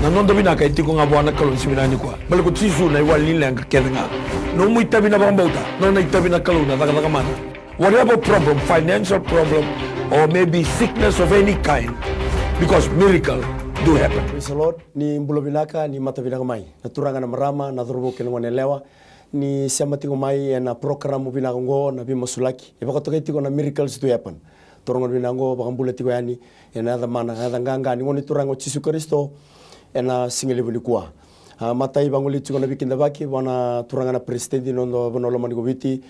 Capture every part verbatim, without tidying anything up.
Na noda vinaka e tiko ga vua na Kalou ni siga vinaka nikua. Baleta ko Jisu na iwali ni leqa kece ga. Nomu itavi na vakabauta, nona itavi na Kalou na cakacaka mana. Whatever problem, financial problem, or maybe sickness of any kind, because miracle do happen. Praise the Lord. Ni bula vinaka, ni mata vinaka mai na turaga, na marama, na cauravou kei na goneyalewa. Ni sema tiko mai ena porokaramu vinaka oqo na veimasulaki e vakatokai tiko na Miracles Do Happen. Turaga vinaka oqo, vakabula tiko yani ena yaca mana, yaca qaqa ni Gone Turaga o Jisu Karisito ena siga levu nikua. A, matai, vagolei tiko na veikidavaki vua na turaga na peresitedi ni noda vanua lomani ko Viti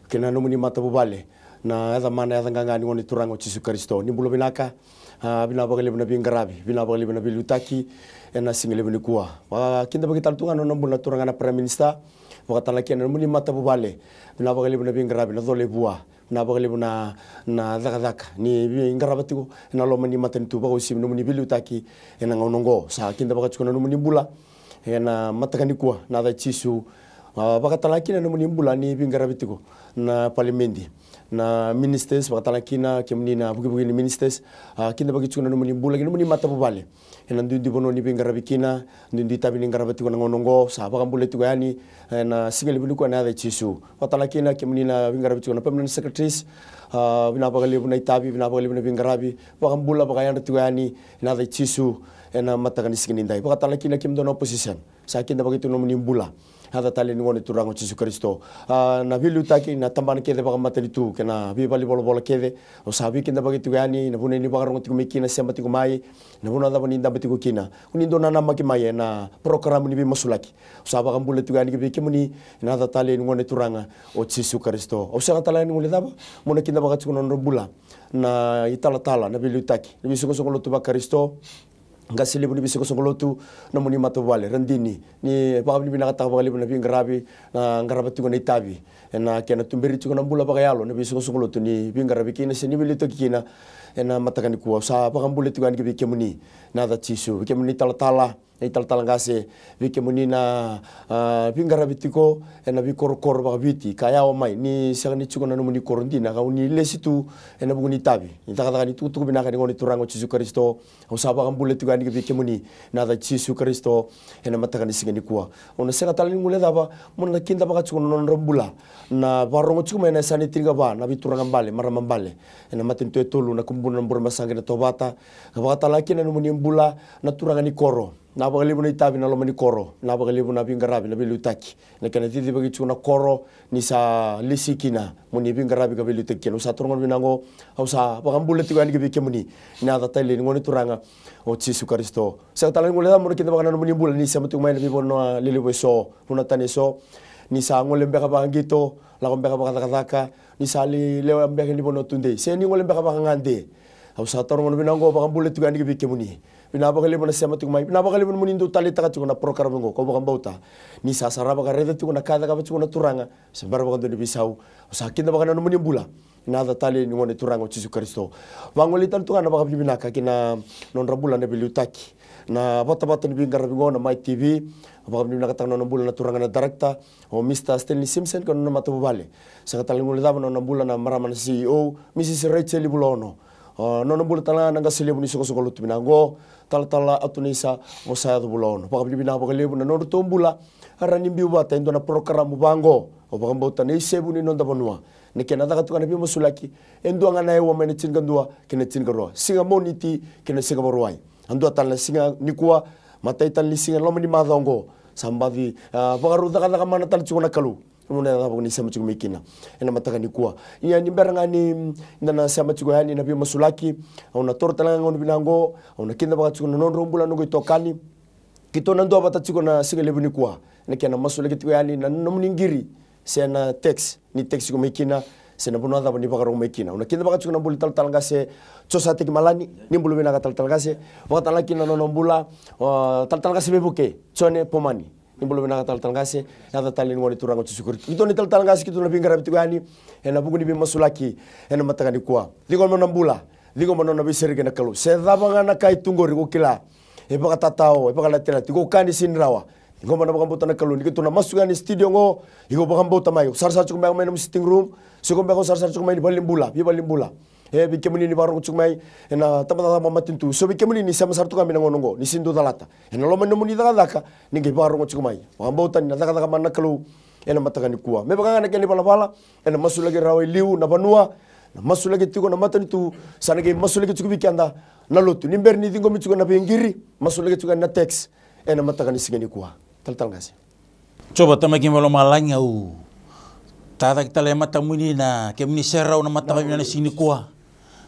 kei na nomuni matavuvale, na yaca mana, yaca qaqa ni Gone Turaga o Jisu Karisito. Ni bula vinaka. A, vinaka vakalevu na veiqaravi, vinaka vakalevu na veiliutaki ena siga levu nikua. Vakakidavaki tale tu ga na nona bula na turaga na Prime Minister, vakatale kina na nomuni matavuvale. Vinaka vakalevu na veiqaravi, na colo e vua. Vinaka vakalevu na, na cakacaka ni veiqarava tiko ena loma ni matanitu, vakauasivi nomuni veiliutaki ena gauna oqo. Sa kidavaka tiko na nomuni bula ena mataka nikua, na yaca i Jisu. A, vakatale kina na nomuni bula ni veiqaravi tiko na palimedi, na ministers, vakatale kina kemuni na vukivuki ni ministers. A, kidavaki tiko na nomuni bula kei na nomuni matavuvale ena duidui vanua ni veiqaravi kina, duidui itavi ni qarava tiko na gauna oqo. Sa vakabula tiko yani ena siga levu nikua, na yaca i Jisu. Vakatale kina kemuni na veiqaravi tiko na permanent secretaries. A, vinaka vakalevu na itavi, vinaka vakalevu na veiqaravi. Vakabula, vakayadra tiko yani, na yaca i Jisu, ena mataka ni siga nidai. Vakatale kina kemudou na opposition. Sa kidavaki tu na nomuni bula, yaca talei ni Gone Turaga o Jisu Karisito. A, na veiliutaki, na tabana kece vakamatanitu kei na veivale ni volavola kece, au sa veikidavaki tiko yani, na vanua ni vakarorogo tiko mai kina, sema tiko mai, na vanua cava ni dabe tiko kina. Ko ni dou nanamaki mai ena porokaramu ni veimasulaki, au sa vakabula tiko yani ki vei kemuni, na yaca talei ni Gone Turaga o Jisu Karisito. Au sega tale ga ni guilecava meu na kidavaka tiko na nodra bula na italatala, na veiliutaki, na veisoqosoqo lotu vaKarisito, qase levu ni veisoqosoqo lotu, nomuni matavuvale, radini. Ni vakavinavinakataka vakalevu na veiqaravi, na qarava tiko na itavi ena kena tuberi tiko na bula vakayalo na veisoqosoqo lotu ni veiqaravi kina se ni veiliutaki kina ena mataka nikua. Au sa vakabula tiko yani ki vei kemuni, na yaca i Jisu, vei kemuni talatala, na italatala qase, vei kemuni na, a, veiqaravi tiko ena veikorokoro vakaviti ka yawa mai, ni sega ni tiko na nomuni koro dina, ka o ni lesi tu ena vuku ni itavi, ni cakacaka ni tukutuku vinaka ni Gone Turaga o Jisu Karisito. Au sa vakabula tiko yani ki vei kemuni, na yaca i Jisu Karisito, ena mataka ni siga nikua. Au na sega tale ni guilecava meu na kidavaka tiko na nodra bula na vakarorogo tiko mai ena yasana e tinikava na veituraga bale, marama bale ena matanitu e tolu, na Kubuna, na Burebasaga kei na Tovata. Ka vakatale kina na nomuni bula na turaga ni koro. Vinaka vakalevu na itavi ena loma ni koro, vinaka vakalevu na veiqaravi, na veiliutaki, na kena cicivaki tiko na koro ni sa lesi kina, mo ni veiqaravi ka veiliutaki kina. Au sa toroga na vinaka oqo, au sa vakabula tiko yani ki vei kemuni, na yaca talei ni Gone Turaga o Jisu Karisito. Sega tale ni guilecava meu na kidavaka na nomuni bula ni sema tiko mai na veivanua lelevu eso, vanua tani eso, ni sa gole beka vakaqito, lako beka vakacakacaka, ni sa lai lewe beka ni vanua tudei, se ni gole beka vakagade. Au sa toroga na vinaka oqo, vakabula tiko yani ki vei kemuni. Vinaka vakalevu na sema tiko mai. Vinaka vakalevu nomuni dau taleitaka tiko na porokaramu oqo. Kau vakabauta ni sa sarava ka raica tiko na ka e cakava tiko na Turaga, se bera vakadua ni veisau. Au sa kidavaka na nomuni bula, na yaca talei ni Gone Turaga o Jisu Karisito. Vagolei tale tu ga na vakavinavinaka ki na nodra bula na veiliutaki, na vatavata ni veiqaravi oqo na Mai T V. Vakavinavinakataka na nona bula na turaga na director, o Mister Stanley Simpson, kei na nona matavuvale. Sega tale ni guilecava na nona bula na marama na C E O, Missus Rachel Vulaono. A, nona bula tale ga na qase levu ni soqosoqo lotu vinaka oqo, talatala Atunisa Vosayaco Vulaono. Vakavinavinaka vakalevu na nodratou bula, era ni biu vata e dua na porokaramu vaqo. Au vakabauta na isevu ni noda vanua, na kena caka tu ga na veimasulaki, e dua ga na aua mai na tinikadua ki na tinikarua, siga Moniti ki na siga Vakarauwai. A dua tale na siga nikua, matai tale ni siga ena loma ni macawa oqo. Sa baci, a, vakarau cakacaka mana tale tiko na Kalou. Mo na yaco vaka ni sema tiko mai kina ena mataka nikua. Ia ni bera ga ni da na sema tiko yani na veimasulaki, au na toro tale ga gauna vinaka oqo, au na kidavaka tiko na nodrau bula noqu itokani. Keitou na duavata tiko na siga levu nikua, na kena masulaki tiko yani na nomuni qiri se na text, ni text tiko mai kina, se na vanua cava ni vakarau mai kina. Au na kidavaka tiko na bula ni talatala qase Josateki Malani, ni bula vinaka talatala qase. Vakatale kina na nona bula, a, talatala qase Veivuke, Jone Pomani. Ni bula vinaka talatala qase, na yaca talei ni Gone Turaga o Jisu Karisito. Keitou na italatala qase, keitou na veiqaravi tiko yani ena vuku ni veimasulaki ena mataka nikua. Ciqoma na bula, ciqoma na nona veisereki na Kalou. Se cava ga na ka e tu qori, ko kila, e vakatatao, e vakalatilati, ko kani sega ni rawa. Ciqoma na vakabauta na Kalou, ni keitou na masu yani studio oqo, iko vakabauta mai. Ko sarasara tiko beka mai na nomu sitting room, se ko beka ko sarasara tiko mai ni valenibula, veivalenibula. E vei kemuni ni vakarogo tiko mai ena tabacakacaka vakamatanitu, so vei kemuni ni sema sara tu ga mai na gauna oqo, ni sega ni dau calata ena loma ni nomuni cakacaka, ni qai vakarogo tiko mai. Vakabauta ni na cakacaka mana na Kalou ena mataka nikua. Me vaka ga na kena ivalavala, ena masulaki rawa e liu na vanua, na masulaki tiko na matanitu, sa na qai masulaki tiko vei keda na lotu. Ni bera ni ciqomi tiko na veiqiri, masulaki tiko na tax ena mataka ni siga nikua. Talatala Qase. Jiova, Tamai keimami mai lomalagi, au tacake tale e matamuni na kemuni serau na mataka vinaka ni siga nikua.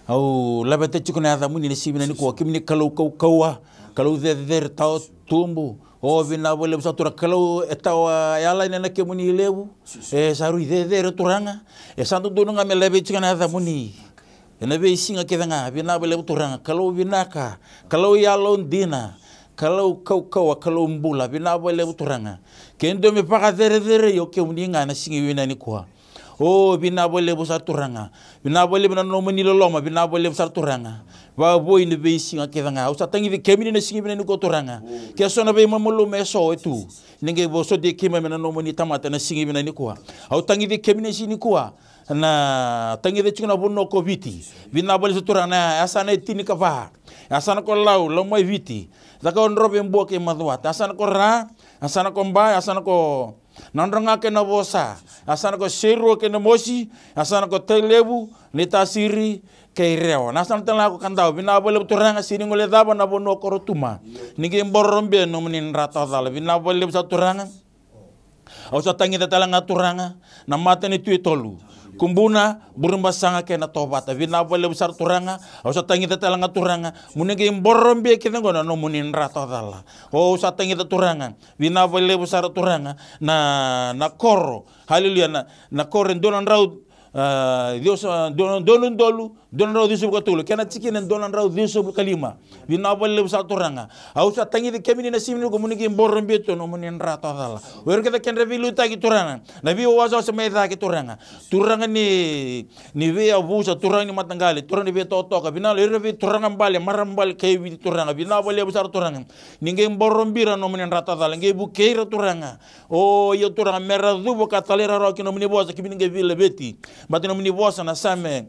Au laveta tiko na yacamuni na siga vinaka nikua, kemuni Kalou kaukauwa, Kalou cecere, tawa tubu. O, vinaka vakalevu sara Turaga, Kalou e tawa yalani ena kemuni levu. E sa rui cecere Turaga. E sa dodonu ga me laveti tiko na yacamuni ena veisiga kece ga. Vinaka vakalevu Turaga, Kalou vinaka, Kalou yalodina, Kalou kaukauwa, Kalou bula. Vinaka vakalevu Turaga. Ke dua me vakacerecerei, o kemuni ga ena siga vinaka nikua. O, vinaka vakalevu sara Turaga. Vinaka vakalevu na nomuni loloma, vinaka vakalevu sara Turaga. Vakavoui na veisiga kece ga. Au sa tagici kemuni na siga vinaka nikua Turaga. Ke so na veimamalumu eso e tu, ni qai vosoti keimami na nomuni tamata na siga vinaka nikua. Au tagici kemuni na siga nikua, na tagica tiko na vanua ko Viti. Vinaka vakalevu sara Turaga, na yasana e tinikava. Yasana ko Lau, Lau mai Viti. Cakaudrove, Bua kei Macuata. Yasana ko Ra, yasana ko Ba, yasana ko Nadroga kei Navosa, yasana ko Serua kei Namosi, yasana ko Tailevu, Naitasiri kei Rewa. Na yasana tale ga ko Kadavu. Vinaka vakalevu Turaga, sega ni guilecava na vanua ko Rotuma. Ni qai boro beka na nomuni dra tawa cala. Vinaka vakalevu sara Turaga. Au sa tagica tale ga Turaga na matanitu e tolu, Kubuna, Burebasaga kei Natovata. Vinaka vakalevu sara Turaga. Au sa tagica tale ga Turaga, mo ni qai boro beka kece qo na nomuni dra tawa cala. Au sa tagica Turaga, vinaka vakalevu sara Turaga, na, na koro. Haleluya. Na, na koro e dua na drau, a, ciwa sa, dua, dua na udolu, dua na drau ciwasagavulu ka tolu. Kena tikina e dua na drau ciwasagavulu ka lima. Vinaka vakalevu sara Turaga. Au sa tagici kemuni na siga nikua mo ni qai boro beka tu na nomuni dra tawa cala. O ira kece kedra veiliutaki Turaga, na veiwasewase mai cake Turaga. Turaga ni, ni veiyavusa, Turaga ni mataqali, Turaga ni veitokatoka. Vinaka vakalevu ira veituraga bale, marama bale kei Viti Turaga. Vinaka vakalevu sara Turaga. Ni qai boro beka na nomuni dra tawa cala, qai vukei ira Turaga. O, io Turaga, me ra cuva ka talairawarawa ki na nomuni vosa, kemuni qai veilaveti. Baleta na nomuni vosa na Same,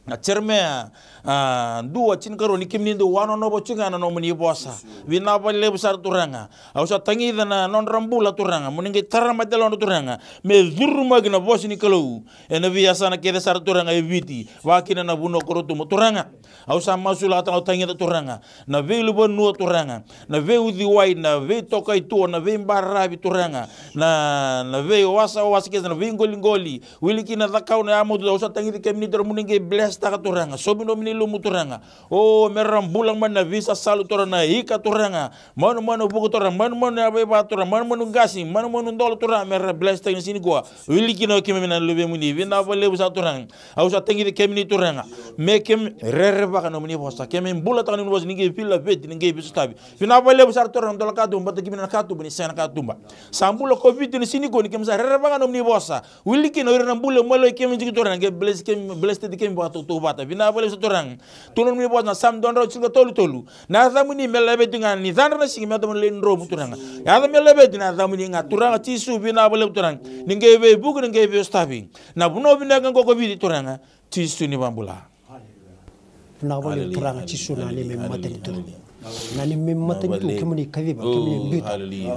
na Jeremaia, a, dua tinikarua, ni kemuni dau wanonova tiko ga na nomuni vosa. Vinaka vakalevu sara Turaga. Au sa tagica na nodra bula Turaga, mo ni qai tara mata e loma Turaga, me curumaki na vosa ni Kalou ena veiyasana kece sara Turaga e Viti, vakakina na vanua ko Rotuma Turaga. Au sa masulaka tale, au tagica Turaga na veilivanua Turaga, na veiuciwai, na veitokaitua, na veibaravi Turaga, na, na veiwasawasa kece, na veiqoliqoli, wili kina na cakau, na yamotu. Au sa tagici kemuni Turaga mo ni qai blesstaka Turaga, sobu nomuni lumu Turaga. O, me ra bula mai na veisasalu Turaga, na ika Turaga, manumanu vuku Turaga, manumanu yavaiva Turaga, manumanu qasi, manumanu dolo Turaga, me ra blesstaki na siga nikua. Wili kina o keimami na luvemuni. Vinaka vakalevu sara Turaga. Au sa tagici kemuni Turaga, me keimami rerevaka na nomuni vosa, keimami bulataka na nomuni vosa, ni qai veilaveti, ni qai veisotavi. Vinaka vakalevu sara Turaga na dola katuba, baleta keimami na katuba ni sega na katuba. Sa bula ko Viti na siga nikua ni keimami sa rerevaka na nomuni vosa. Wili kina o ira na bula e maliwai keimami tiko Turaga, qai bless keimami, bless tati keimami vakatautauvata. Vinaka vakalevu sara Turaga. Tukuna na nomuni vosa na Same dua na drau tinikatolu tolu, na yacamuni me laveti ga ni cadra na siga, me yacamuni lai dromu Turaga. Yaca me laveti na yacamuni ga Turaga Jisu. Vinaka vakalevu Turaga. Ni qai veivuke, ni qai veisotavi na vanua vinaka qo ko Viti Turaga. Jisu ni vakabula. Vinaka vakalevu Turaga Jisu, na neimami matanitu. Na neimami matanitu, kemuni kaciva, kemuni biuta.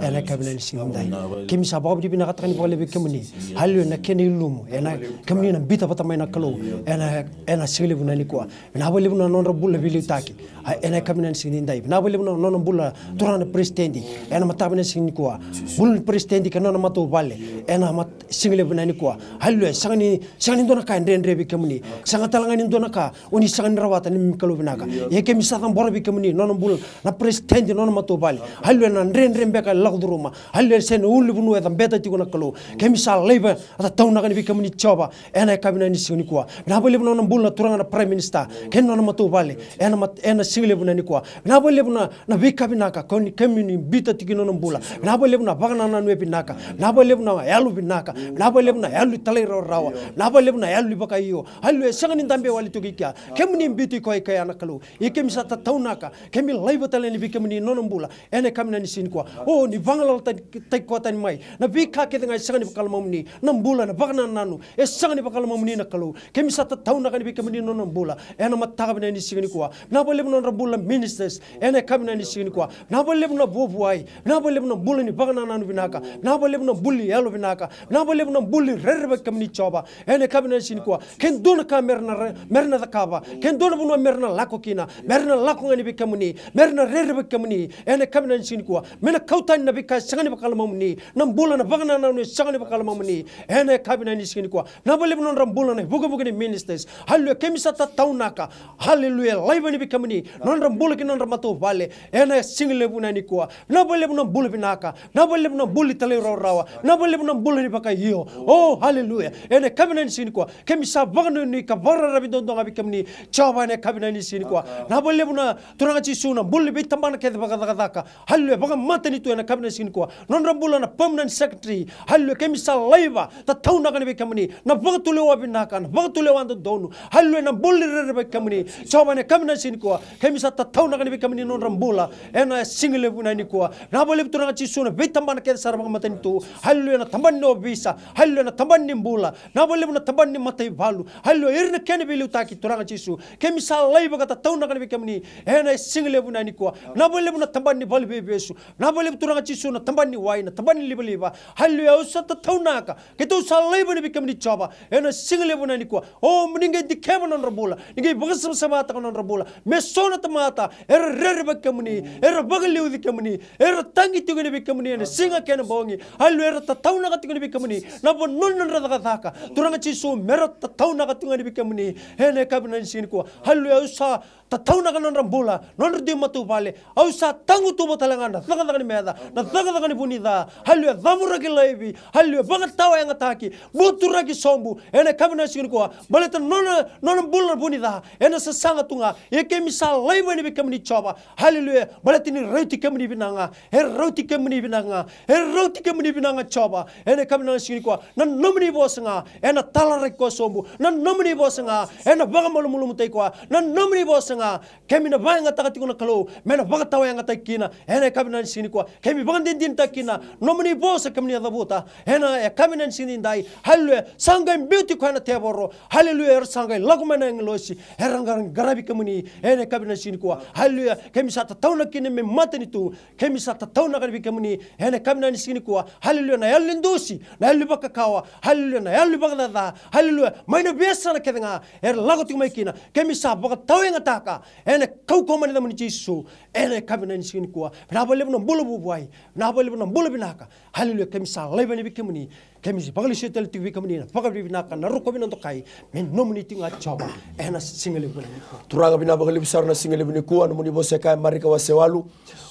Ena yakavi ni siga nidai, keimami sa vakavinavinakataka ni vakalevu vei kemuni. Haleluya, na kena ilumu, ena kemuni na biuta vata mai na Kalou ena, ena sigalevu na nikua. Vinaka vakalevu na nodra bula veiliutaki, a, ena yakavi ni siga nidai. Vinaka vakalevu na nona bula Turaga na peresitedi ena mataka ni siga nikua. Bula ni peresitedi kei na nona matavuvale ena mat-, sigalevu na nikua. Haleluya. Sega ni, sega ni dua na ka e dredre vei kemuni. Sega tale ga ni dua na ka o ni sega ni rawata, neimami Kalou vinaka. Ia keimami sa cabora vei kemuni nona bula na peresitedi, nona matavuvale. Haleluya. Na dredre beka e lako curuma. Haleluya. Se na ulunivanua e cabeta tiko na Kalou, keimami sa laiva tataunaka ni vei kemuni Jiova ena yakavi ni siga nikua. Vinaka vakalevu na nona bula na Turaga na Prime Minister kei na nona matavuvale ena mat-, ena sigalevu na nikua. Vinaka vakalevu na, na veika vinaka ko ni kemuni biuta tiko na nona bula. Vinaka vakalevu na vakanananu e vinaka. Vinaka vakalevu na yalo vinaka. Vinaka vakalevu na yalo ni talairawarawa. Vinaka vakalevu na yalo ni vakaio. Haleluya. Sega ni dabe wale tiko i kea. Kemuni biuti koya i kea na Kalou. Ia keimami sa tataunaka, keimami laiva tale yani vei kemuni na nona bula ena yakavi na ni siga nikua. O ni vagalalataki koya tani mai na veika kece ga e sega ni vakalamamuni, na bula, na vakanananu e sega ni vakalamamuni na Kalou. Keimami sa tataunaka yani vei kemuni na nona bula ena mataka vinaka ni siga nikua. Vinaka vakalevu na nodra bula na ministers ena yakavi na ni siga nikua. Vinaka vakalevu na vuavuai, vinaka vakalevu na bula ni vakanananu vinaka, vinaka vakalevu na bula ni yalo vinaka, vinaka vakalevu na bula ni rerevaki kemuni Jiova. Ena yakavi na ni siga nikua, ke dua na ka mera na re-, mera na cakava, ke dua na vanua mera na lako kina, mera na lako ga yani vei kemuni, mera na rerevaki kemuni. Ena yakavi na ni siga nikua, me na kau tani na veika e sega ni vakalamamuni, na bula, na vakanananu e sega ni vakalamamuni. Ena yakavi na ni siga nikua, vinaka vakalevu na nodra bula na ivukevuke ni ministers. Haleluya, keimami sa tataunaka. Haleluya, laiva yani vei kemuni na nodra bula kei na nodra matavuvale ena siga levu na nikua. Vinaka vakalevu na bula vinaka, vinaka vakalevu na bula ni talairawarawa, vinaka vakalevu na bula ni vakaio. O haleluya, ena yakavi na ni siga nikua, keimami sa vakanuinui ka vakararavi duadua ga vei kemuni Jiova ena yakavi na ni siga nikua. Vinaka vakalevu na Turaga Jisu na bula ni veitabana kece vakacakacaka. Haleluya, vakamatanitu ena yakavi na ni siga nikua. Nodra bula na permanent secretary. Haleluya, keimami sa laiva, tataunaka yani vei kemuni na vakatulewa vinaka, na vakatulewa dodonu. Haleluya, na bula ni rerevaki kemuni Jiova ena yakavi na ni siga nikua. Keimami sa tataunaka yani vei kemuni na nodra bula ena siga levu na nikua. Vinaka vakalevu Turaga Jisu na veitabana kece sara vakamatanitu. Haleluya, na tabana ni ovisa. Haleluya, na tabana ni bula. Vinaka vakalevu na tabana ni mataivalu. Haleluya, ira na kena veiliutaki Turaga Jisu. Keimami sa laiva ka tataunaka yani vei kemuni ena siga levu na nikua. Vinaka vakalevu na tabana ni valeniveivesu. Vinaka vakalevu Turaga Jisu na tabana ni wai, na tabana ni livaliva. Haleluya, au sa tataunaka. Keitou sa laiva yani vei kemuni Jiova ena siga levu na nikua. O, mo ni qai dikeva na nodra bula, ni qai vakasavasavataka na nodra bula. Me so na tamata era rerevaki kemuni, era vakaliuci kemuni, era tagi tiko yani vei kemuni ena siga kei na bogi. Haleluya, era tataunaka tiko yani vei kemuni na vanua ni nodra cakacaka. Turaga Jisu, mera tataunaka tiko yani vei kemuni ena yakavi na ni siga nikua. Haleluya, au sa tataunaka na nodra bula, nodra dui matavuvale. Au sa tagutuva tale ga na cakacaka ni meca, na cakacaka ni vu ni ca. Haleluya, caburaki laivi. Haleluya, vakatawayagataki, buturaki sobu ena yakavi na siga nikua. Baleta na nona, nona bula na vu ni ca ena sasaga tu ga. Ia keimami sa laiva yani vei kemuni Jiova. Haleluya, baleta ni rauti kemuni vinaka ga. E rauti kemuni vinaka ga. E rauti kemuni vinaka ga Jiova. Ena yakavi na siga nikua, na nomuni vosa ga ena talaraki koya sobu. Na nomuni vosa ga ena vakamalumalumutaki koya. Na nomuni vosa ga keimami na vakayagataka tiko na Kalou me na vakatawayagataki kina. Ena yakavi na siga nikua, keimami vakadinadinataka kina nomuni vosa keimami na cavuta ena yakavi na siga nidai. Haleluya, sa qai biuti koya na tevoro. Haleluya, era sa qai lako mai na agilosi, era qaravi kemuni ena yakavi na siga nikua. Haleluya, keimami sa tataunaka kina me matanitu. Keimami sa tataunaka yani vei kemuni ena yakavi na siga nikua. Haleluya, na yalo ni dusi, na yalo ni vakakawa. Haleluya, na yalo ni vakacaca. Haleluya, mai na veiyasana kece ga era lako tiko mai kina, keimami sa vakatawayagataka ena kaukauwa ni yacamuni Jisu. Ena yakavi na siga nikua, vinaka vakalevu na bula vuavuai, vinaka vakalevu na bula vinaka. Haleluya, keimami sa laiva yani vei kemuni. Keimami vakalesui tale tiko vei kemuni na vakavinavinaka, na rokovi, na dokai me nomuni tiko ga Jiova ena siga levu nikua. Turaga, vinaka vakalevu sara na siga levu nikua. Nomuni vosa e kaya, Marika wase walu,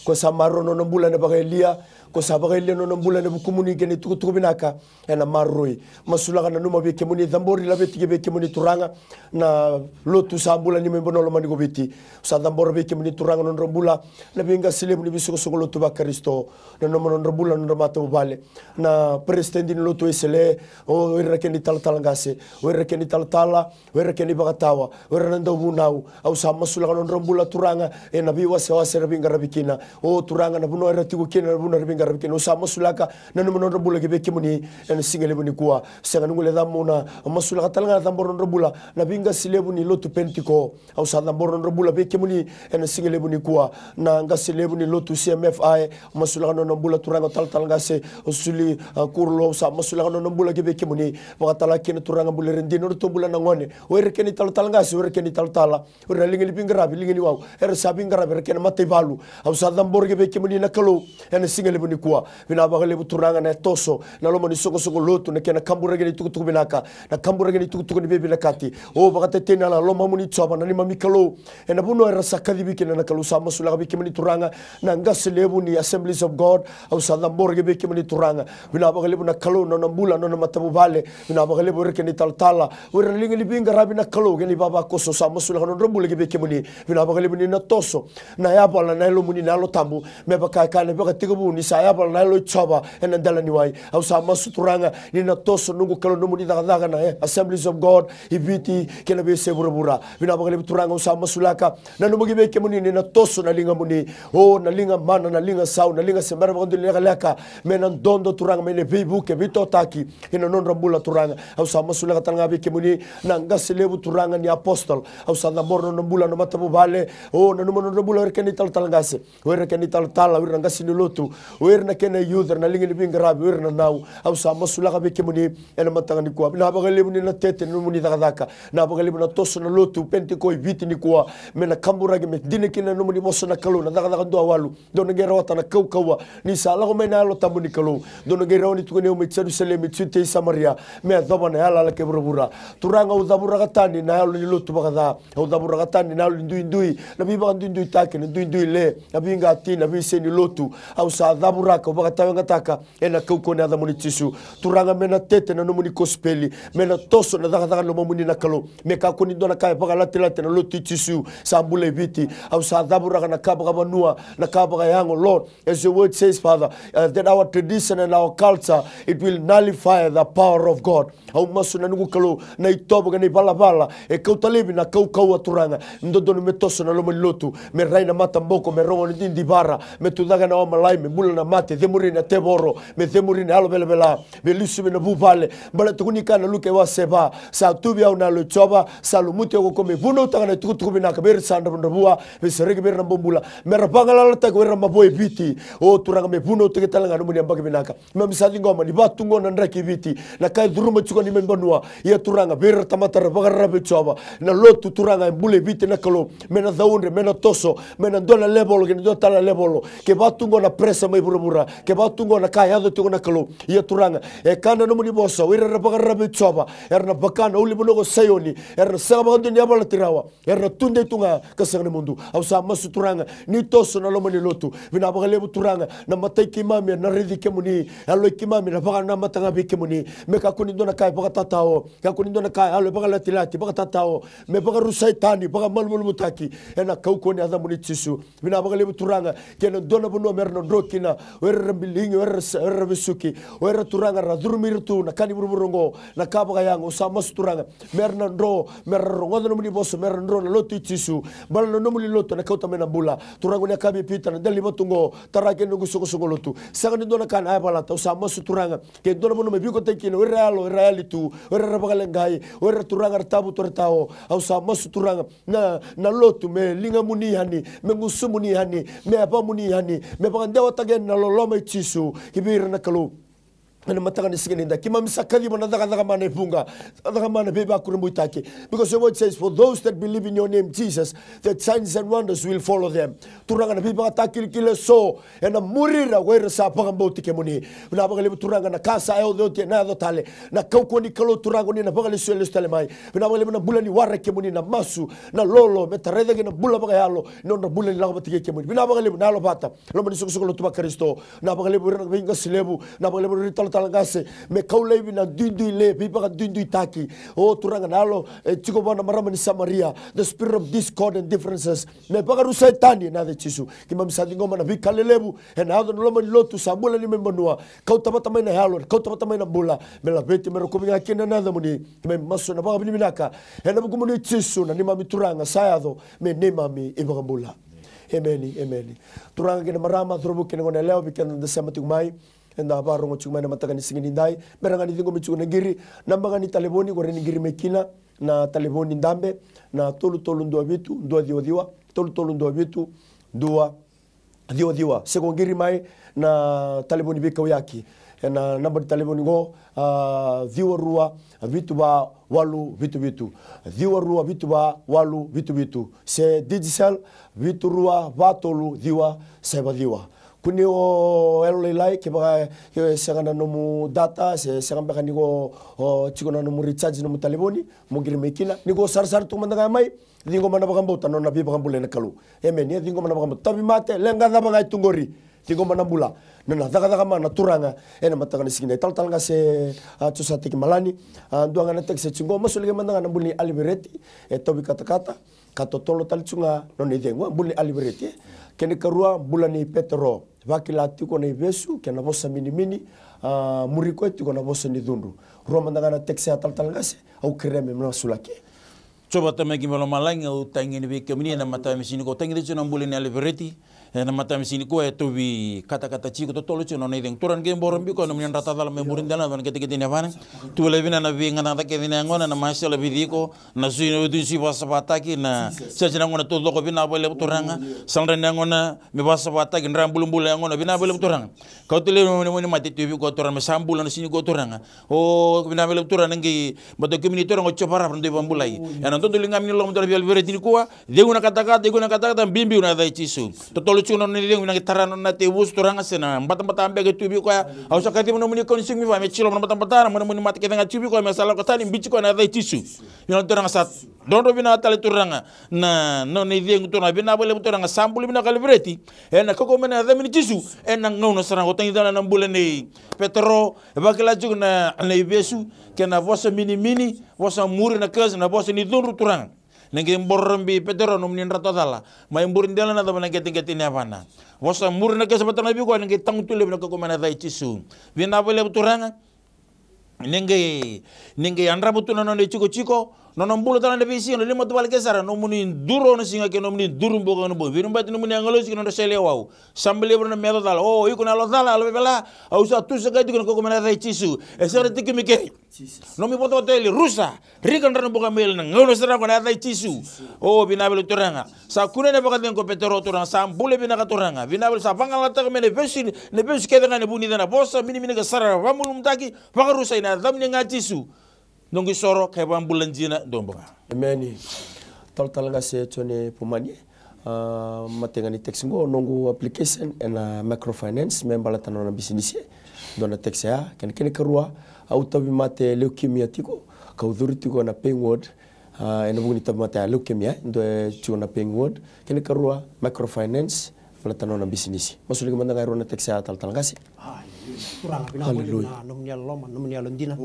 ko sa maroroya na nona bula ena vakayalia, ko sa vakayalia na nona bula ena vukumuni kei na itukutuku vinaka ena maroroi. Masulaka, nanuma vei kemuni, cabori, laveti ki vei kemuni Turaga na lotu sa bula ni mai vanua lomani ko Viti. Sa cabora vei kemuni Turaga na nodra bula na veiqase levu ni veisoqosoqo lotu vaKarisito. Nanuma na nodra bula na nodra matavuvale, na peresitedi ni lotu Wesele, o ira na kena italatala qase, o ira na kena italatala, o ira na kena ivakatawa, o ira na dauvunau. Au sa masulaka na nodra bula Turaga ena veiwasewase era veiqaravi kina. O Turaga, na vanua era tiko kina, na vanua era veiqaravi kina, au sa masulaka, nanuma na nodra bula ki vei kemuni ena siga levu nikua. Sega ni guilecavi, au na masulaka tale ga, cabora na nodra bula na veiqase levu ni lotu Penitiko. Au sa cabora na nodra bula vei kemuni ena siga levu nikua. Na qase levu ni lotu C M F I, masulaka na nona bula Turaga, o talatala qase o Suli, a, Kurulu. Au sa masulaka na nona bula ki vei kemuni. Vakatala kina Turaga, bula ira dina, nodratou bula na gone, o ira kena italatala qase, o ira kena italatala, o ira na liga ni veiqaravi, liga ni wau, era sa veiqaravi, era kena mataivalu. Au sa cabora ki vei kemuni na Kalou ena siga levu nikua. Vinaka vakalevu Turaga na yatoso, na loma ni soqosoqo lotu, na kena kaburaki na itukutuku vinaka, na kaburaki na itukutuku ni veivinakati. O vakatetei na lomamuni Jiova, na neimami Kalou, ena vanua era sa kacivi kina na Kalou. Sa masulaka vei kemuni Turaga na qase levu ni Assemblies of God. Au sa cabora ki vei kemuni Turaga. Vinaka vakalevu na Kalou na nona bula, nona matavuvale. Vinaka vakalevu o ira kei na italatala, o ira na liga ni veiqaravi na Kalou kei na ivavakoso, sa masulaka na nodra bula ki vei kemuni. Vinaka vakalevu ni na toso na yavala na Yalomuni, na Yalo Tabu, me vaka e kaya na Vakatekivu ni sa yavala na Yalo i Jiova ena dela ni wai. Au sa masu Turaga ni na toso noqu Kalou nomuni cakacaka na, eh, Assemblies of God i Viti kei na veiyasai vuravura. Vinaka vakalevu Turaga, au sa masulaka na nomu ki vei kemuni ni na toso na ligamuni. O na liga mana, na liga sau, na liga se bera vakadua ni lekaleka, me na dodo Turaga, me na veivuke, veitotaki ena nodra bula Turaga. Au sa masulaka tale ga vei kemuni na qase levu Turaga ni apostle. Au sa cabora na nona bula, na matavuvale. O nanuma na nodra bula o ira kei na italatala qase, o ira kei na italatala, o ira na qase ni lotu, o ira na kena youth, o ira na liga ni veiqaravi, o ira na nau. Au sa masulaka vei kemuni ena mataka nikua. Vinaka vakalevu ni na tete na nomuni cakacaka. Vinaka vakalevu na toso na lotu Penitiko i Viti nikua, me na kaburaki, me dina kina na nomuni vosa na Kalou, na Cakacaka dua walu. Dou na qai rawata na kaukauwa ni sa lako mai na Yalo Tabu ni Kalou. Dou na qai rawa ni tukuni au mai Jerusalemi, Jutia, Samaria, me yacova na yalayala kei vuravura. Turaga, au cavuraka tani na yalo ni lotu vakaca. Au cavuraka tani na yalo ni duidui, na veivakaduiduitaki, na duidui le, na veiqati, na veisei ni lotu. Au sa cavuraka, au vakatawayagataka ena kaukauwa ni yacamuni Jisu. Turaga, me na tete na nomuni kosipeli, me na toso na cakacaka ni lomamuni na Kalou. Me kakua ni dua na ka e vakalatilati na lotu i Jisu sa bula i Viti. Au sa cavuraka na ka vakavanua, na ka vakayago, Lord. As your word says, Father, uh, that our tradition and our culture, it will nullify the power of God. Au masu na noqu Kalou, na itovo kei na ivalavala e kauta laivi na kaukauwa Turaga, dodonu me toso na loma ni lotu, me rai na mataboko, me rogo na didivara, me tucake na omalai, me bula na mate, cemuri na tevoro, me cemuri na yalo velavela, me lesuvi na vuvale. Baleta ko ni kaya na Luke wase va, sa tu vei au na Yalo i Jiova, sa lumuti au ko koya me vunautaka na itukutuku vinaka vei ira sa dravudravua, me sereki vei ira na bobula, me ra vagalalataki o ira na mavoa e Viti. O Turaga, me vunautaki tale ga nomuni yabaki vinaka. Keimami sa ciqoma ni vatu qo na draki i Viti, na ka e curuma tiko ni mai vanua. Ia Turaga, vei ira na tamata era vakararavi vei Jiova, na lotu Turaga e bula i Viti na Kalou, me na caudre, me na toso, me na dua na level ki na dua tale na level. Ke vatu qo na pressure mai vuravura, ke vatu qo na ka e yaco tiko na Kalou. Ia Turaga, e kaya na nomuni vosa, o ira era vakararavi vei Jiova era na vaka na ulunivanua ko Saioni, era na sega vakadua ni yavalati rawa. Era na tudei tu ga ka sega ni mudu. Au sa masu Turaga ni toso na loma ni lotu. Vinaka vakalevu Turaga, na matai keimami era na raici kemuni, yaloi keimami na vakanamata ga vei kemuni. Me kakua ni dua na ka e vakatatao, kakua ni dua na ka e yalo e vakalatilati, vakatatao, me vakarusai tani, vakamalumalumutaki ena kaukauwa ni yacamuni Jisu. Vinaka vakalevu Turaga, kei na dua na vanua me ra na dro kina, o ira era biligi, o ira era sa-, o ira era vesuki, o ira Turaga era curumi ira tu na ka ni vuravura oqo, na ka vakayago. Au sa masu Turaga, me ra na dro, me ra rogoca nomuni vosa, me ra dro na lotu i Jisu. Baleta na nomuni lotu ena kauta mai na bula. Turaga, ni a kaya vei Pita, na dela ni vatu oqo, tara kina noqu soqosoqo lotu. Sega ni dua na ka ena yavalata. Au sa masu Turaga, ke dua na vanua me veikotaki kina o ira yalo, o ira yali tu, o ira era vakaleqai, o ira Turaga era tavutu, era tao. Au sa masu Turaga, na, na lotu me ligamuni yani, me gusumuni yani, me yavamuni yani, me vakadewataki yani na loloma i Jisu ki vei ira na Kalou. Ena mataka ni siga nidai, keimami sa kaciva na cakacaka mana e vuqa, cakacaka mana veivakurabuitaki. Because your word says, "For those that believe in your name, Jesus, that signs and wonders will follow them." Turaga, na veivakatakilakila eso ena muri ira ko ira sa vakabauti kemuni. Vinaka vakalevu Turaga, na ka sa yaco oti ena yaco tale. Na kaukauwa ni Kalou Turaga, ni na vakalesuya lesu tale mai. Vinaka vakalevu na bula ni waraki kemuni, na masu, na lolo, me tarai cake na bula vakayalo, na nodra bula ni lako vata kei kemuni. Vinaka vakalevu na yalo vata, loma ni soqosoqo lotu vaKarisito. Vinaka vakalevu ira na veiqase levu, vinaka vakalevu ira na talatala qase. Me kau laivi na duidui le, veivakaduiduitaki. O Turaga, na yalo e tiko vua na marama ni Samaria, the spirit of discord and differences, me vakarusai tani ena yaca i Jisu. Keimami sa ciqoma na veika lelevu ena yaco ena loma ni lotu, sa bula ni mai vanua. Kauta vata mai na yalo, kauta vata mai na bula, me laveti, me rokovi ga kina na yacamuni. Keimami masu ena vakavinavinaka ena vukumuni Jisu, na neimami Turaga sa yaco me neimami iVakabula. Emeni, emeni. Turaga kei na marama, cauravou kei na goneyalewa, vei keda da sema tiko mai, eda vakarogo tiko mai na mataka ni siga nidai, me ra ga ni ciqomi tiko na qiri, naba ga ni talevoni ko ra ni qiri mai kina, na talevoni dabe, na tolu tolu dua vitu dua ciwa ciwa, tolu tolu dua vitu dua ciwa ciwa. Se ko qiri mai na talevoni veikauyaki ena naba ni talevoni qo, a, ciwa rua vitu va walu vitu vitu, ciwa rua vitu va walu vitu vitu. Se Digicel, vitu rua va tolu ciwa saiva ciwa. Kua ni o yalolailai, kevaka e sega na nomu data, se sega beka ni ko, o, tiko na nomu recharge nomu talevoni, mo qiri mai kina. Ni ko sarasara tu mada ga mai, ciqoma na vakabauta, nona veivakabulai na Kalou. Emeni. Ia ciqoma na vakabauta. Tauvimate, leqa cava ga e tu qori, Ciqoma na bula, na, na cakacaka ma na turaga ena mataka ni siga ni. Talatala qase, a, Josateki Malani, a, dua ga na text e tiko qo, masulaki mada ga na bula ni Alivereti, e tauvi katakata, ka totolo tale tu ga nona icegu, a, bula ni Alivereti, e. Kena ikarua, bula ni Petero, vakila tiko na ivesu, kei na vosa minimini, a, muri koya tiko na vosa ni cudru. Rua mada ga na text ya talatala qase, au kerea me masulaki. Jiova Tamai keimami mai lomalagi, au tagi ni vei kemuni ena mataka ni siga nikua, au tagi tiko na bula ni Alivereti, ena mataka ni siga nikua e tauvi katakata tiko, totolo tiko na nona icegu. Turaga ni qai boro bibi koya, nomuni yadrata cala mai muri dela na vana ketekete ni yavana. Tu vale vina na veigacagaca kece ni yagona, na masela vei iko, na sui na utu ni sui vakasavataki, na sese na yagona taucoko, vinaka vakalevu Turaga. Saladra ni yagona me vakasavataki, dra bulabula yagona, vinaka vakalevu Turaga. Kauta levu na nomuni mate tu vei koya Turaga, me sa bula na siga nikua Turaga. O, vinaka vakalevu Turaga, na qai bata kemuni Turaga o Jiova Rafa na dau vakabulai. Ena dodoliga ni loma Turaga vei Alivereti nikua, cegu na katakata, cegu na katakata, biubiu na yaca i Jisu. Totolo tiko na nona icegu, vinaka qai tara na nona tevusu Turaga, se na batabata beka e tu vei koya. Au sa kaciva nomuni kau ni siga mai vei me jilova na batabata, na nomuni mate kece ga tiko vei koya, me sa lako tani, biuti koya na yaca i Jisu. Vinaka Turaga sa drodro vinaka tale Turaga, na nona icegu Turaga, vinaka vakalevu Turaga, sa bula vinaka Alivereti. Ena kaukaua mai na yacamuni Jisu, ena gauna sara ga, au tagi tale na bula nei Petero, e vakila tiko na, na ivesu, kei na vosa minimini, vosa muri na kese, na vosa ni cudru Turaga. Ni qai boro bibi Petero, nomuni yadrata cala, mai muri dela na cava na qeteqete ni yavana. Vosa muri na kese vata na vei koya, ni qai tagutu levu na kaukaua mai na yaca i Jisu. Vinaka vakalevu Turaga, ni qai, ni qai yadrava tu na nona itikotiko, nona bula tale na veisiga, na lima tu vale ke sara, nomuni duru na siga kei nomuni duru boka na bogi. Veivanua bati nomuni agilosi kei na nodra sele wau. Sa balevu na meca cala. O, iko na yalo cala, yalo vevela. Au sa tusa kai tiko na kaukaua mai na yaca i Jisu. E sega ni tiko mai keri. Nomu ivotavota eli, rusa. Rika dra na buka mai eli na gauna sara ga na yaca i Jisu. O, vinaka vakalevu Turaga. Sa kunea na vakacegu ko Petero Turaga. Sa bula vinaka Turaga. Vinaka vakalevu sa vagalalataka mai na vesu, na vesu kece ga na vunica na vosa, minimini ka sara, vamalumutaki, vakarusai na yacamuni ga Jisu. Noqu isoro, ka ivakabula dina, dou bau ga. Emeni. Talatala qase Jone Pumani, a, matai ga ni text qo, noqu application ena microfinance, me baleta na nona bisinisi. Dua na text ya, kena, kena ikarua, au tauvimate leukemia tiko, kau curu tiko na paying ward, a, ena vuku ni tauvimate ya leukemia, dua e tiko na paying ward, kena ikarua, microfinance, baleta na nona bisinisi. Masulaki mada ga e rua na text ya talatala qase. Haleluya. Turaga, vinaka vakalevu na nomuni yalololoma, nomuni yalodina.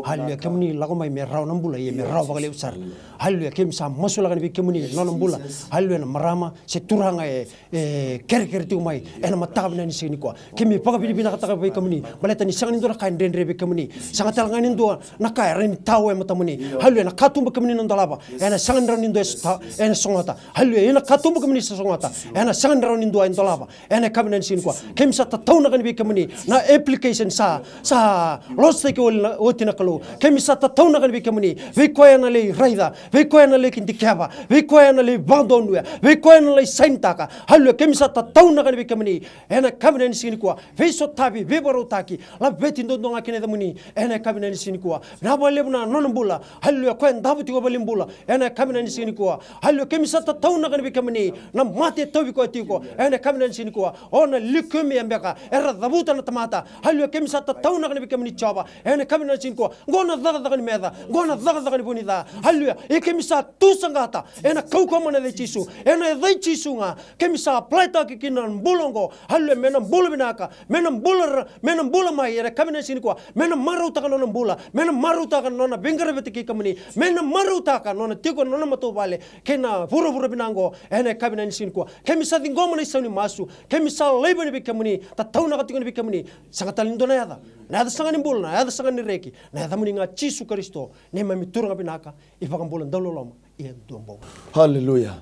Haleluya. Kemuni lako mai me rawa na bula, ia me rawa vakalevu sara. Haleluya. Keimami sa masulaka ni vei kemuni nona bula. Haleluya. Na marama se turaga e, e kerekere tiko mai ena mataka vinaka ni siga nikua. Keimami vakavinavinakataka vei kemuni baleta ni sega ni dua na ka e dredre vei kemuni. Sega tale ga ni dua na ka e rawa ni tau e matamuni. Haleluya. Na katuba kemuni na dolava, ena sega ni rawa ni dua e sota, ena sogota. Haleluya. Ia na katuba kemuni sa sogota, ena sega ni rawa ni dua e dolava. Ena yakavi ni siga nikua, keimami sa tataunaka ni vei kemuni na application sa, sa losotaki oti na, oti na Kalou. Keimami sa tataunaka ni vei kemuni, vei koya ena lai raica, vei koya ena lai dikeva, vei koya ena lai vakadonuya, vei koya ena lai sainitaka. Haleluya, keimami sa tataunaka ni vei kemuni. Ena yakavi ni siga nikua, veisotavi, veivakarautaki, laveti duadua ga kina yacamuni. Ena yakavi ni siga nikua, vinaka vakalevu na nona bula. Haleluya, koya e davo tiko valenibula. Ena yakavi ni siga nikua, haleluya, keimami sa tataunaka ni vei kemuni na mate e tauvi koya tiko. Ena yakavi ni siga nikua, o na leukemia beka era cavuta na tamata. Haleluya, keimami sa tataunaka ni vei kemuni Jiova. Ena yakavi ni siga nikua, qo na cakacaka ni meca, qo na cakacaka ni vunica. Haleluya, ia keimami sa tu saqata ena kaukaua mai na yaca i Jisu. Ena yaca i Jisu ga keimami sa apply-taka kina na bula oqo. Haleluya, me na bula vinaka, me na bula ra-, me na bula mai ena yakavi ni siga nikua. Me na marautaka na nona bula, me na marautaka na nona veiqaravi vata kei kemuni, me na marautaka na nona tiko ena nona matavuvale kei na vuravura vinaka oqo. Ena yakavi ni siga nikua, keimami sa ciqoma na isau ni masu, keimami sa laiva ni vei kemuni, tataunaka tiko ni vei kemuni. Sega tale ni dua na yaca, na yaca sega ni bula, na yaca sega ni reki, na yacamuni ga Jisu Karisito, neimami Turaga vinaka, iVakabula dauloloma, ia dua bau. Haleluya.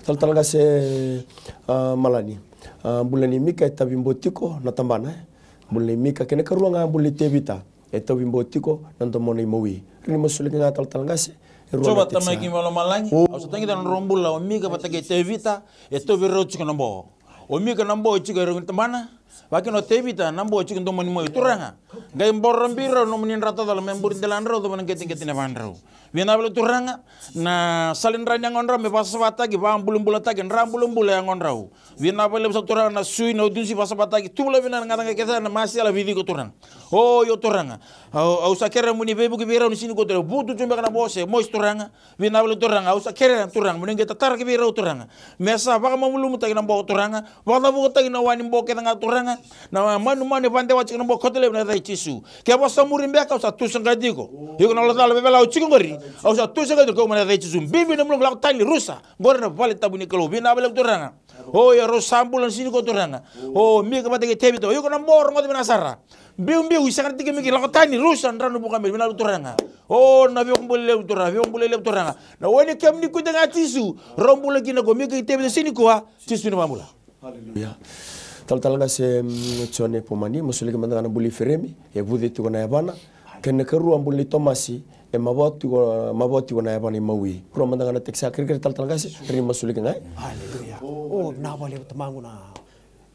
Talatala qase, a, Malani. A, bula ni Mika e tauvi bau tiko na tabana, e. Bula ni Mika, kena ikarua ga bula ni Tevita e tauvi bau tiko na domona imawi. Ri ni masulaki ga talatala qase e rua na text. Jiova Tamai keimami mai lomalagi. O. Au sa tagi tale na nodrau bula o Mika vata kei Tevita, e tauvi rau tiko na bau. O Mika na bau e tiko e rau ni tabana. Vakakina o Tevita na bau e tiko e domona imawi. Turaga, Qai borobi rau nomuni dra tacala me buri dela drau, cova na qeteqete ni yavadrau. Vinaka vakalevu Turaga, na sala ni dra ni yagodrau me vakasavasavataki, vakabulabulataki, dra bulabula yagodrau. Vinaka vakalevu saka Turaga na sui, na utusi vakasavasavataki, tuvula vinaka na gacagaca kece na masela vei iko Turaga. O io Turaga, au, au sa kerea mo ni veivuke vei rau ni siga nikua Turaga. Vutu tu beka na vosa e mosi Turaga. Vinaka vakalevu Turaga, au sa kerea Turaga mo ni qai tatara ki vei rau Turaga. Me sa vakamalumalumutaki na boka Turaga, vakacavukataki na wa ni boka kece ga Turaga. Na manumanu e vakadewa tiko na boka koto levu ena yaca i Jisu. Ke vakasamuri beka au sa tusa ga tiko. Iko na Yalo Tabu vevela au tiko qori. Au sa tusa ga tiko ena yaca i Jisu. Bibi na mulaqu, lako tani, rusa. Qori na vale tabu ni Kalou. Vinaka vakalevu Turaga. O io rau sa bula na siga nikua Turaga. O Mika vata kei Tevita. O iko na bo rogoca vinaka sara. Biubiu, i sega na tiki miki, lako tani, rusa, drau na vuka mai, vinaka vakalevu Turaga. O na veivakabulai levu Turaga, veivakabulai levu Turaga. Na wai ni kemuni kuita ga Jisu, rau bula kina ko Mika kei Tevita siga nikua, Jisu na iVakabula. Aleluya. Talatala Qase, mm, Jone Pomani, masulaki mada ga na bula i Feremi, e vuce tiko na yavana. Kei na karua bula nei Tomasi, e mavoa tiko, mavoa tiko na yavana imawi. Rua mada ga na tekisa kerekere Talatala Qase, ri masulaki ga. Aleluya. O, vinaka vakalevu tamaqu na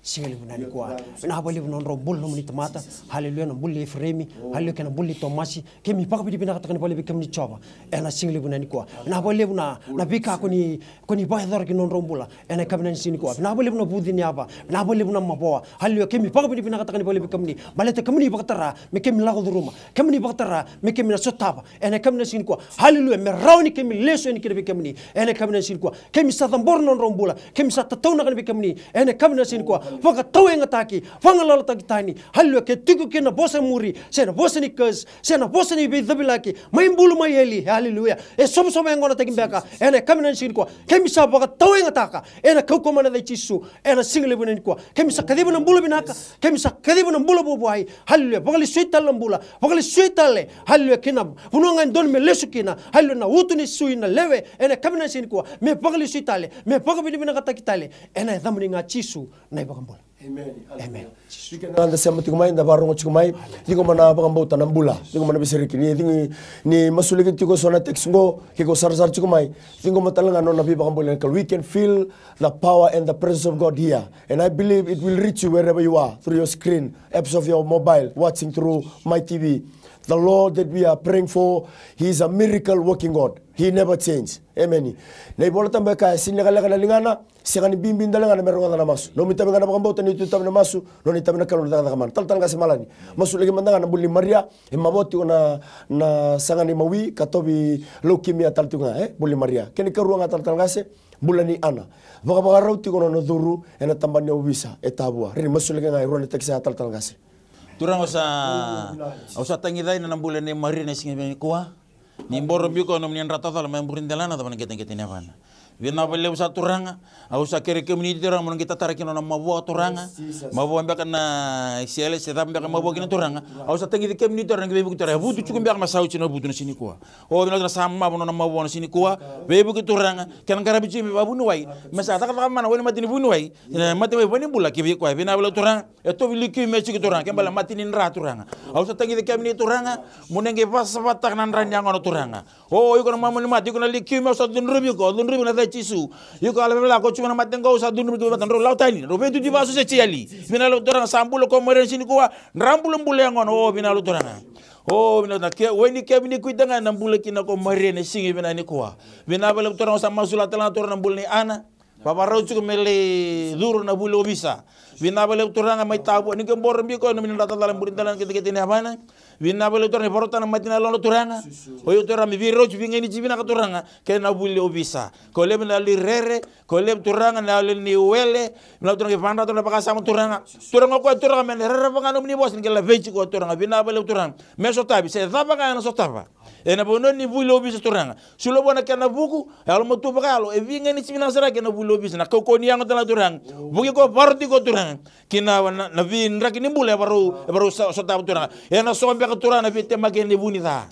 siga levu na nikua. Vinaka vakalevu na nodrau bula nomuni tamata. Aleluya, na bula nei Efiremi. Aleluya, kei na bula nei Tomasi. Keimami vakavinavinakataka ni vakalevu vei kemuni Jiova. Ena siga levu na nikua. Vinaka vakalevu na, na veika ko ni, ko ni vakayacora ki na nodrau bula. Ena yakavi na siga nikua. Vinaka vakalevu na vuce ni yava. Vinaka vakalevu na mavoa. Aleluya, keimami vakavinavinakataka ni vakalevu vei kemuni. Baleta kemuni vakatara me keimami lako curuma. Kemuni vakatara me keimami na sotava. Ena yakavi na siga nikua. Aleluya, me rawa ni keimami lesu yani kina vei kemuni. Ena yakavi na siga nikua. Keimami sa cabora na nodrau bula. Keimami sa tataunaka yani vei kemuni. Ena yakavi na siga nikua. Vakatauyagataki. Vagalalataki tani. Aleluya. Ke tiko kina na vosa muri. Se na vosa ni curse. Se na vosa ni veicavilaki. Mai bulu mai eli. Aleluya. E sovasova yagonataki beka. Ena yakavi na siga nikua. Keimami sa vakatauyagataka. Ena kaukaua mai na yaca i Jisu. Ena siga levu na nikua. Keimami sa kaciva na bula vinaka. Keimami sa kaciva na bula vuavuai. Aleluya. Vakalesui tale na bula. Vakalesui tale. Aleluya. Kei na vanua ga e dodonu me lesu kina. Aleluya. Na uto ni sui na lewe. Ena yakavi na siga nikua. Me vakalesui tale. Me vakavinavinakataki tale. Ena yacamuni ga Jisu na iVakabula. Amen. Amen. Aleluya. Vei keda ga da sema tiko mai, da vakarogo tiko mai. Ciqoma na vakabauta na bula. Ciqoma na veisereki. Ni ciqo, ni masulaki tiko eso na text qo, ke ko sarasara tiko mai. Ciqoma tale ga na nona veivakabulai na Kalou. We can feel the power and the presence of God here. And I believe it will reach you wherever you are, through your screen, apps of your mobile, watching through my T V. The Lord that we are praying for, He is a miracle working God. He never change. Amen. Na iVola Tabu e kaya, sega ni lekaleka na ligana, sega ni bibi tale ga na me rogoca na masu. Nomu itavi ga na vakabauta ni tu itavi na masu, nona itavi na Kalou na cakacaka mana. Talatala Qase Malani. Masulaki mada ga na bula nei Maria, e mavoa tiko na, na saga ni mawi, ka tauvi leukemia tale tiko ga, e? Bula nei Maria. Kena ikarua ga Talatala Qase, bula nei Ana. Vakavakarau tiko na nona curu, ena tabana ni ovisa, e Tavua. Ri masulaki ga e rua na tekisa Talatala Qase. Turaga au sa, au sa tagica yani na bula nei Maria na siga nikua. Ni borobi koya nomuni dra tacala me buri delana, cava na qeteqete ni yavana. Vinaka vakalevu sa Turaga, au sa kerei kemuni Turaga mo na qai tatara kina nona mavoa Turaga. Mavoa beka na isele se cava beka mavoa kina Turaga. Au sa tagici kemuni Turaga na qai veivuke Turaga. E vutu tiko beka me sa oti na vutu na siga nikua. O vinaka na sa mavoa nona mavoa na siga nikua. Veivuke Turaga. Kena qaravi tiko me vakavuniwai. Me sa cakacaka mana wai na mata ni vuniwai. Na mata ni vunibula ki vei koya. Vinaka vakalevu Turaga. E tovi leukemia tiko Turaga, ke bale mate ni dra Turaga. Au sa tagici kemuni Turaga, mo ni qai vakasavasavataka na dra ni yagona Turaga. O, iko na mama ni mate, iko na leukemia, au sa cudruvi iko, cudruvi iko na yaca i Jisu. Iko yalo vevela, ko tiko na mate qo, au sa cudruvi iko na mate, drau lako tani, drau veitutu vakasusa e jeli. Vinaka vakalevu Turaga, sa bula ko Maria na siga nikua, dra bulabula yagona, o, vinaka vakalevu Turaga. O, vinaka na ke, wai ni kemuni kuita ga na bula kina ko Maria na siga vinaka nikua. Vinaka vakalevu Turaga, au sa masulaka tale ga Turaga na bula nei Ana. Vavarau tiko me lai curu na vuli ovisa. Vinaka vakalevu Turaga mai Tavua. Ni qai borobi koya nomuni dra tacala buri dela na qeteqete ni yavana. Vinaka vakalevu Turaga ni vakarautaka na mate ni yalona Turaga. O iko Turaga me veirauti, veiganiti vinaka Turaga. Kei na vuli ovisa. Ko levu na yalo ni rere. Ko levu Turaga na yalo ni wele. Vinaka Turaga ni vakayadrata na vakasama Turaga. Turaga o koya Turaga me na rerevaka ga nomuni vosa ni qai laveti koya Turaga. Vinaka vakalevu Turaga. Me sotavi. Se cava ga ena sotava. Ena vanua ni vuli ovisa Turaga. Sula vua na kena vuku, yalomatua vakayalo, e veiganiti vinaka sara kei na vuli ovisa, na kaukauwa ni yago tale ga Turaga. Vuki koya, vakaroti koya Turaga. Kina na, na veidraki ni bula e varau, e varau sa, sotava Turaga. Ena so beka Turaga na veitemaki ena vu ni ca.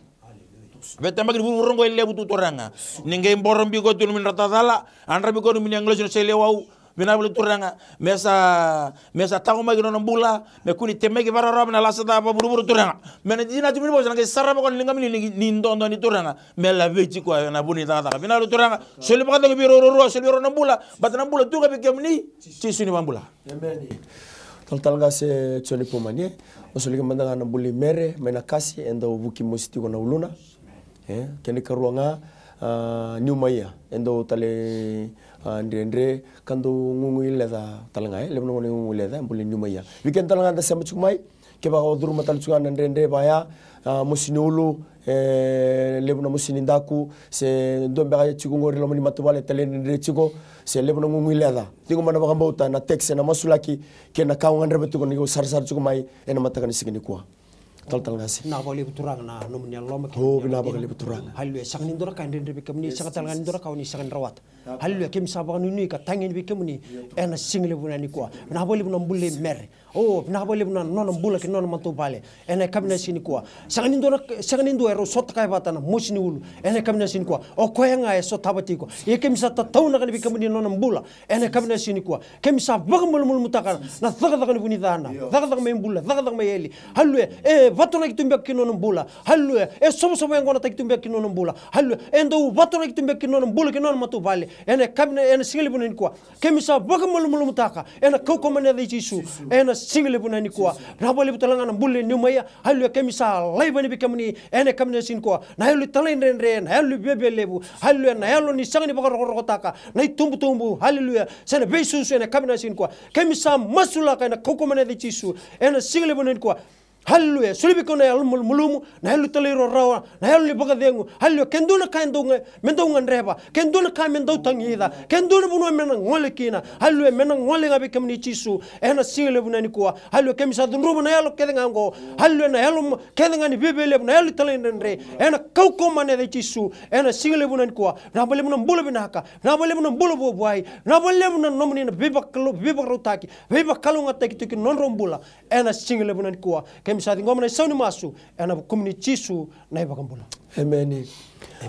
Veitemaki ni vuravura oqo e levu tu Turaga. Ni qai borobi koya tu nomuni dra tacala, yadravi koya nomuni agilosi na seleiwau. Vinaka vakalevu Turaga, me sa, me sa taqomaki na nona bula, me kua ni temaki vakararawa na lasa ca vakavuravura Turaga. Me na dinati muni vosa na qai sarava koya na ligamuni ni, ni dodo ni Turaga. Me laveti koya ena vu ni cakacaka. Vinaka vakalevu Turaga, soli vakacegu vei rau ruarua, soli vei rau na bula, baleta na bula tu ga vei kemuni, Jisu na iVakabula. Emeni. Talatala Qase Joni Pomani, e. Masulaki mada ga na bula i Mere mai Nakasi, e dau vuki mosi tiko na uluna. E, kena ikarua ga, a, Niumaia, e dau tale, a, dredre ka dau guguileca tale ga, e. Levu na gauna e guguileca, e, bula i Niumaia. Vei keda tale ga da sema tiko mai, kevaka o curuma tale tiko ga na dredre vaya, a, mosi ni ulu, e, levu na mosi ni daku, se dua beka tiko qori loma ni matavuvale e tale dredre tiko, se levu na guguileca. Ciqoma na vakabauta, na text, na masulaki kei na ka o gadreva tiko ni o sarasara tiko mai ena mataka ni siga nikua. Talatala Qase. Vinaka vakalevu Turaga na nomuni yalololoma kei na nomuni yalodina. O, vinaka vakalevu Turaga. Haleluya. Sega ni dua na ka e dredre vei kemuni, sega tale ga ni dua na ka o ni sega ni rawata. Haleluya. Keimami sa vakanuinui ka tagi yani vei kemuni ena siga levu nikua. Vinaka vakalevu na bula i Mere. O, vinaka vakalevu na nona bula kei na nona matavuvale ena yakavi ni siga nikua. Sega ni dua na, sega ni dua e rau sotava vata na mosi ni ulu ena yakavi ni siga nikua. O koya ga e sotava tiko. Ia keimami sa tataunaka yani vei kemuni na nona bula ena yakavi ni siga nikua. Keimami sa vakamalumalumutaka na cakacaka ni vu ni ca, na cakacaka mai bula, cakacaka mai eli. Haleluya. E vatonaki tu beka ki na nona bula. Haleluya. E sovasova yaqonataki tu beka ki na nona bula. Haleluya. E dau vatonaki tu beka ki na nona bula kei na nona matavuvale ena yakavi ni, ena siga levu nikua. Keimami sa vakamalumalumutaka ena kaukaua mai na yaca i Jisu ena siga levu nikua. Vinaka vakalevu tale ga na bula i Niumaia. Haleluya. Keimami sa laiva yani vei kemuni ena yakavi ni siga nikua. Na yalo ni talaidredre, na yalo ni viavialevu. Haleluya. Na yalo ni sega ni vakarokorokotaka na itubutubu, haleluya, se na veisusu ena yakavi ni siga nikua. Keimami sa masulaka ena kaukaua mai na yaca i Jisu ena siga levu nikua. Haleluya. Soli vei koya na yalo malumalumu, na yalo ni talairawarawa, na yalo ni vakacegu. Haleluya. Ke dua na ka e dau ga, me dau gadreva, ke dua na ka me dau tagica, ke dua na vanua me na gole kina. Haleluya. Me na gole ga vei kemuni Jisu ena siga levu nikua. Haleluya. Keimami sa cudruva na yalo kece ga oqo. Haleluya. Na yalo ma-, kece ga ni viavialevu, na yalo ni talaidredre, ena kaukaua mai na yaca i Jisu ena siga levu nikua. Vinaka vakalevu na bula vinaka, vinaka vakalevu na bula vuavuai, vinaka vakalevu na nomuni na veivakalo-, veivakarautaki, veivakalougatataki tu ki na nodrau bula ena siga levu nikua. Keimami sa ciqoma na isau ni masu ena vukumuni Jisu na iVakabula. Emeni.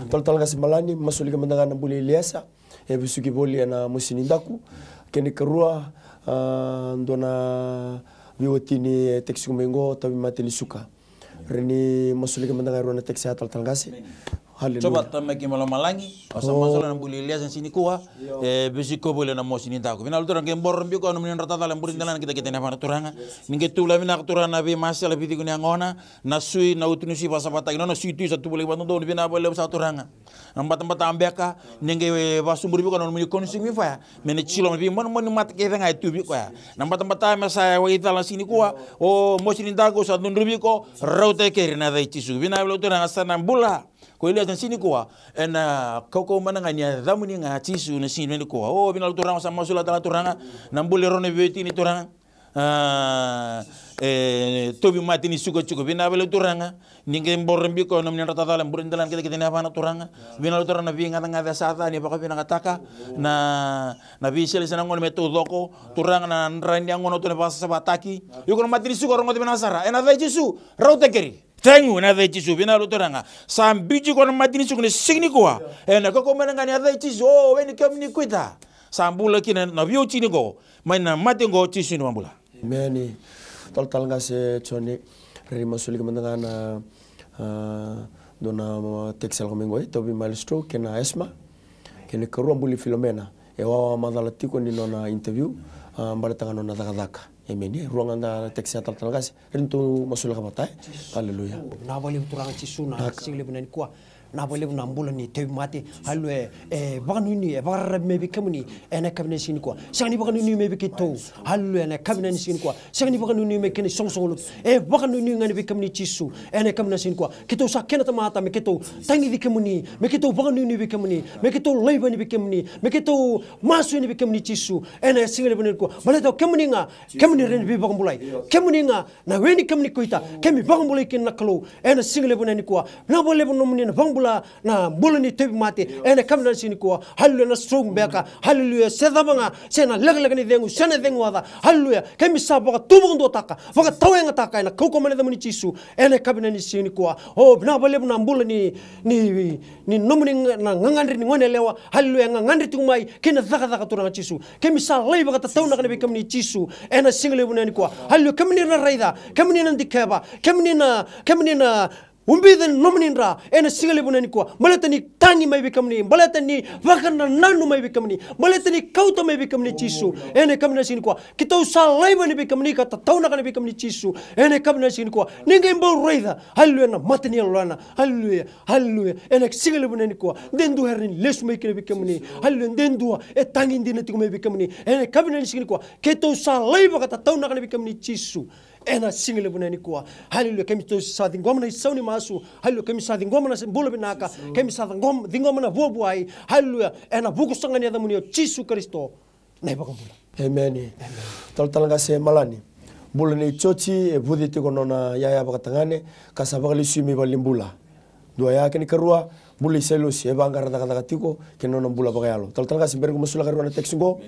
Talatala Qase Malani, masulaki mada ga na bula i Iliesa, e vesuki voli ena mosi ni daku. Kena ikarua, a, dua na veiwatini e tekisi tiko mai qo, tauvimate ni suka. Rawa ni masulaki mada ga e rua na tekisi ya, Talatala Qase. Haleluya. Jiova Tamai keimami lomalagi, au sa masulaka na bula i Iliesa ena siga nikua, e vesuki koya voli ena mosi ni daku. Vinaka vakalevu Turaga, qai boro bibi koya na nomuni nodra tacala, bula i delana kei na kete ni yavana Turaga. Ni qai tu voli vinaka Turaga na veimasela, veiciko ni yaqona, na sui, na uto ni sui vakasavataki, na nona sui tu sa tu voli vakadodonu, vinaka vakalevu saka Turaga. Na batabata beka, ni qai vakasuburi vei koya na nomuni consuming fire, me na jiloma na veimanumanu ni mate kece ga e tu vei koya. Na batabata me sa waicala ena siga nikua, o mosi ni daku sa cudru vei koya, rauta e keri ena yaca i Jisu. Vinaka vakalevu Turaga, sa na bula ko Iliesa ena siga nikua ena kaukaua mana ga ni yacamuni ga Jisu ena siga nikua. O, vinaka vakalevu Turaga, sa masulaka tale Turaga na bula e rua na veiwatini Turaga. A, e tauvimate ni suka tiko, vinaka vakalevu Turaga. Ni qai boro bibi koya na nomuni nodra tacala, bula i delana kei na kete ni yavana Turaga. Vinaka vakalevu Turaga na veigacagaca sa ca ni vakavinakataka, na, na veiselesele ni yaqona me taucoko Turaga, na dra ni yaqona tou na vakasavataki. Iko na mate ni suka rogoca vinaka sara ena yaca i Jisu, rauta e keri. Thank you, ena yaca i Jisu, vinaka vakalevu Turaga. Sa biuti koya na mate ni suka ena siga nikua. Ena kaukaua mana ga ni yaca i Jisu, o, weni kemuni kuita. Sa bula kina na veiwatini qo, mai na mate qo, Jisu na iVakabula. Emeni. Talatala Qase Joni, rawa ni masulaki mada ga na, a, dua na tekisi lako mai qo, e tauvi Maelstro kei na Esma. Kena ikarua bula i Filomena. E wawa macala tiko ni nona interview, a, baleta ga nona cakacaka. Emeni. E rua ga na tekisi ya Talatala Qase. Rawa ni tou masulaka vata, e? Haleluya. Vinaka vakalevu Turaga Jisu ena siga levu nikua. Vinaka vakalevu na bula ni tauvimate. Haleluya. E vakanuinui, e vakararavi mai vei kemuni ena yakavi ni siga nikua. Sega ni vakanuinui mai vei keitou. Haleluya. Ena yakavi ni siga nikua, sega ni vakanuinui mai kina isoqosoqo lotu. E vakanuinui ga yani vei kemuni Jisu ena yakavi ni siga nikua. Keitou sa kena tamata me keitou tagici kemuni, me keitou vakanuinui vei kemuni, me keitou laiva yani vei kemuni, me keitou masu yani vei kemuni Jisu ena siga levu nikua. Baleta o kemuni ga, kemuni rawa ni veivakabulai. Kemuni ga na weni kemuni kuita, keimami vakabulai kina na Kalou ena siga levu nikua. Vinaka vakalevu na nomuni na vakabula na bula ni tauvimate ena yakavi ni siga nikua. Haleluya. Na stroke beka, haleluya, se cava ga, se na lekaleka ni cegu, se na cegu oca, haleluya. Keimami sa vakatu vakaduataka, vakatawayagataka ena kaukaua mana ni yacamuni Jisu ena yakavi ni siga nikua. O, vinaka vakalevu na bula ni, ni ni nomuni ga-, na gagadre ni gone yalewa. Haleluya. Gagadre tiko mai kei na cakacaka Turaga Jisu. Keimami sa lai vakatataunaka yani vei kemuni Jisu ena siga levu nikua. Haleluya. Kemuni na raica, kemuni na dikeva, kemuni na, kemuni na ubica na nomuni dra ena siga levu nikua. Baleta ni tagi mai vei kemuni, baleta ni vakanananu mai vei kemuni, baleta ni kauta mai vei kemuni Jisu. Ena yakavi ni siga nikua, keitou sa laiva yani vei kemuni ka tataunaka yani vei kemuni Jisu. Ena yakavi ni siga nikua, ni qai bau raica, haleluya, na mata ni yalona, haleluya, haleluya. Ena siga levu nikua, de dua era ni lesu mai kina vei kemuni, haleluya, de dua e tagi dina tiko mai vei kemuni. Ena yakavi ni siga nikua, keitou sa laiva ka tataunaka yani vei kemuni Jisu. Ena siga levu nikua, haleluya, keitou sa ciqoma na isau ni masu, haleluya, keitou sa ciqoma na bula vinaka, keitou sa ciqoma, ciqoma na vuavuai, haleluya, ena vuku sara ga ni yacamuni o Jisu Karisito na iVakabula. Emeni. Talatala qase Malani, bula nei Joji, e vuce tiko nona yaya vakatagane ka sa vakalesui mai valenibula. Dua ya. Kena ikarua, bula i Sailosi, e vaqara cakacaka tiko kei na nona bula vakayalo. Talatala qase, bera niu masulaka e rua na text qo.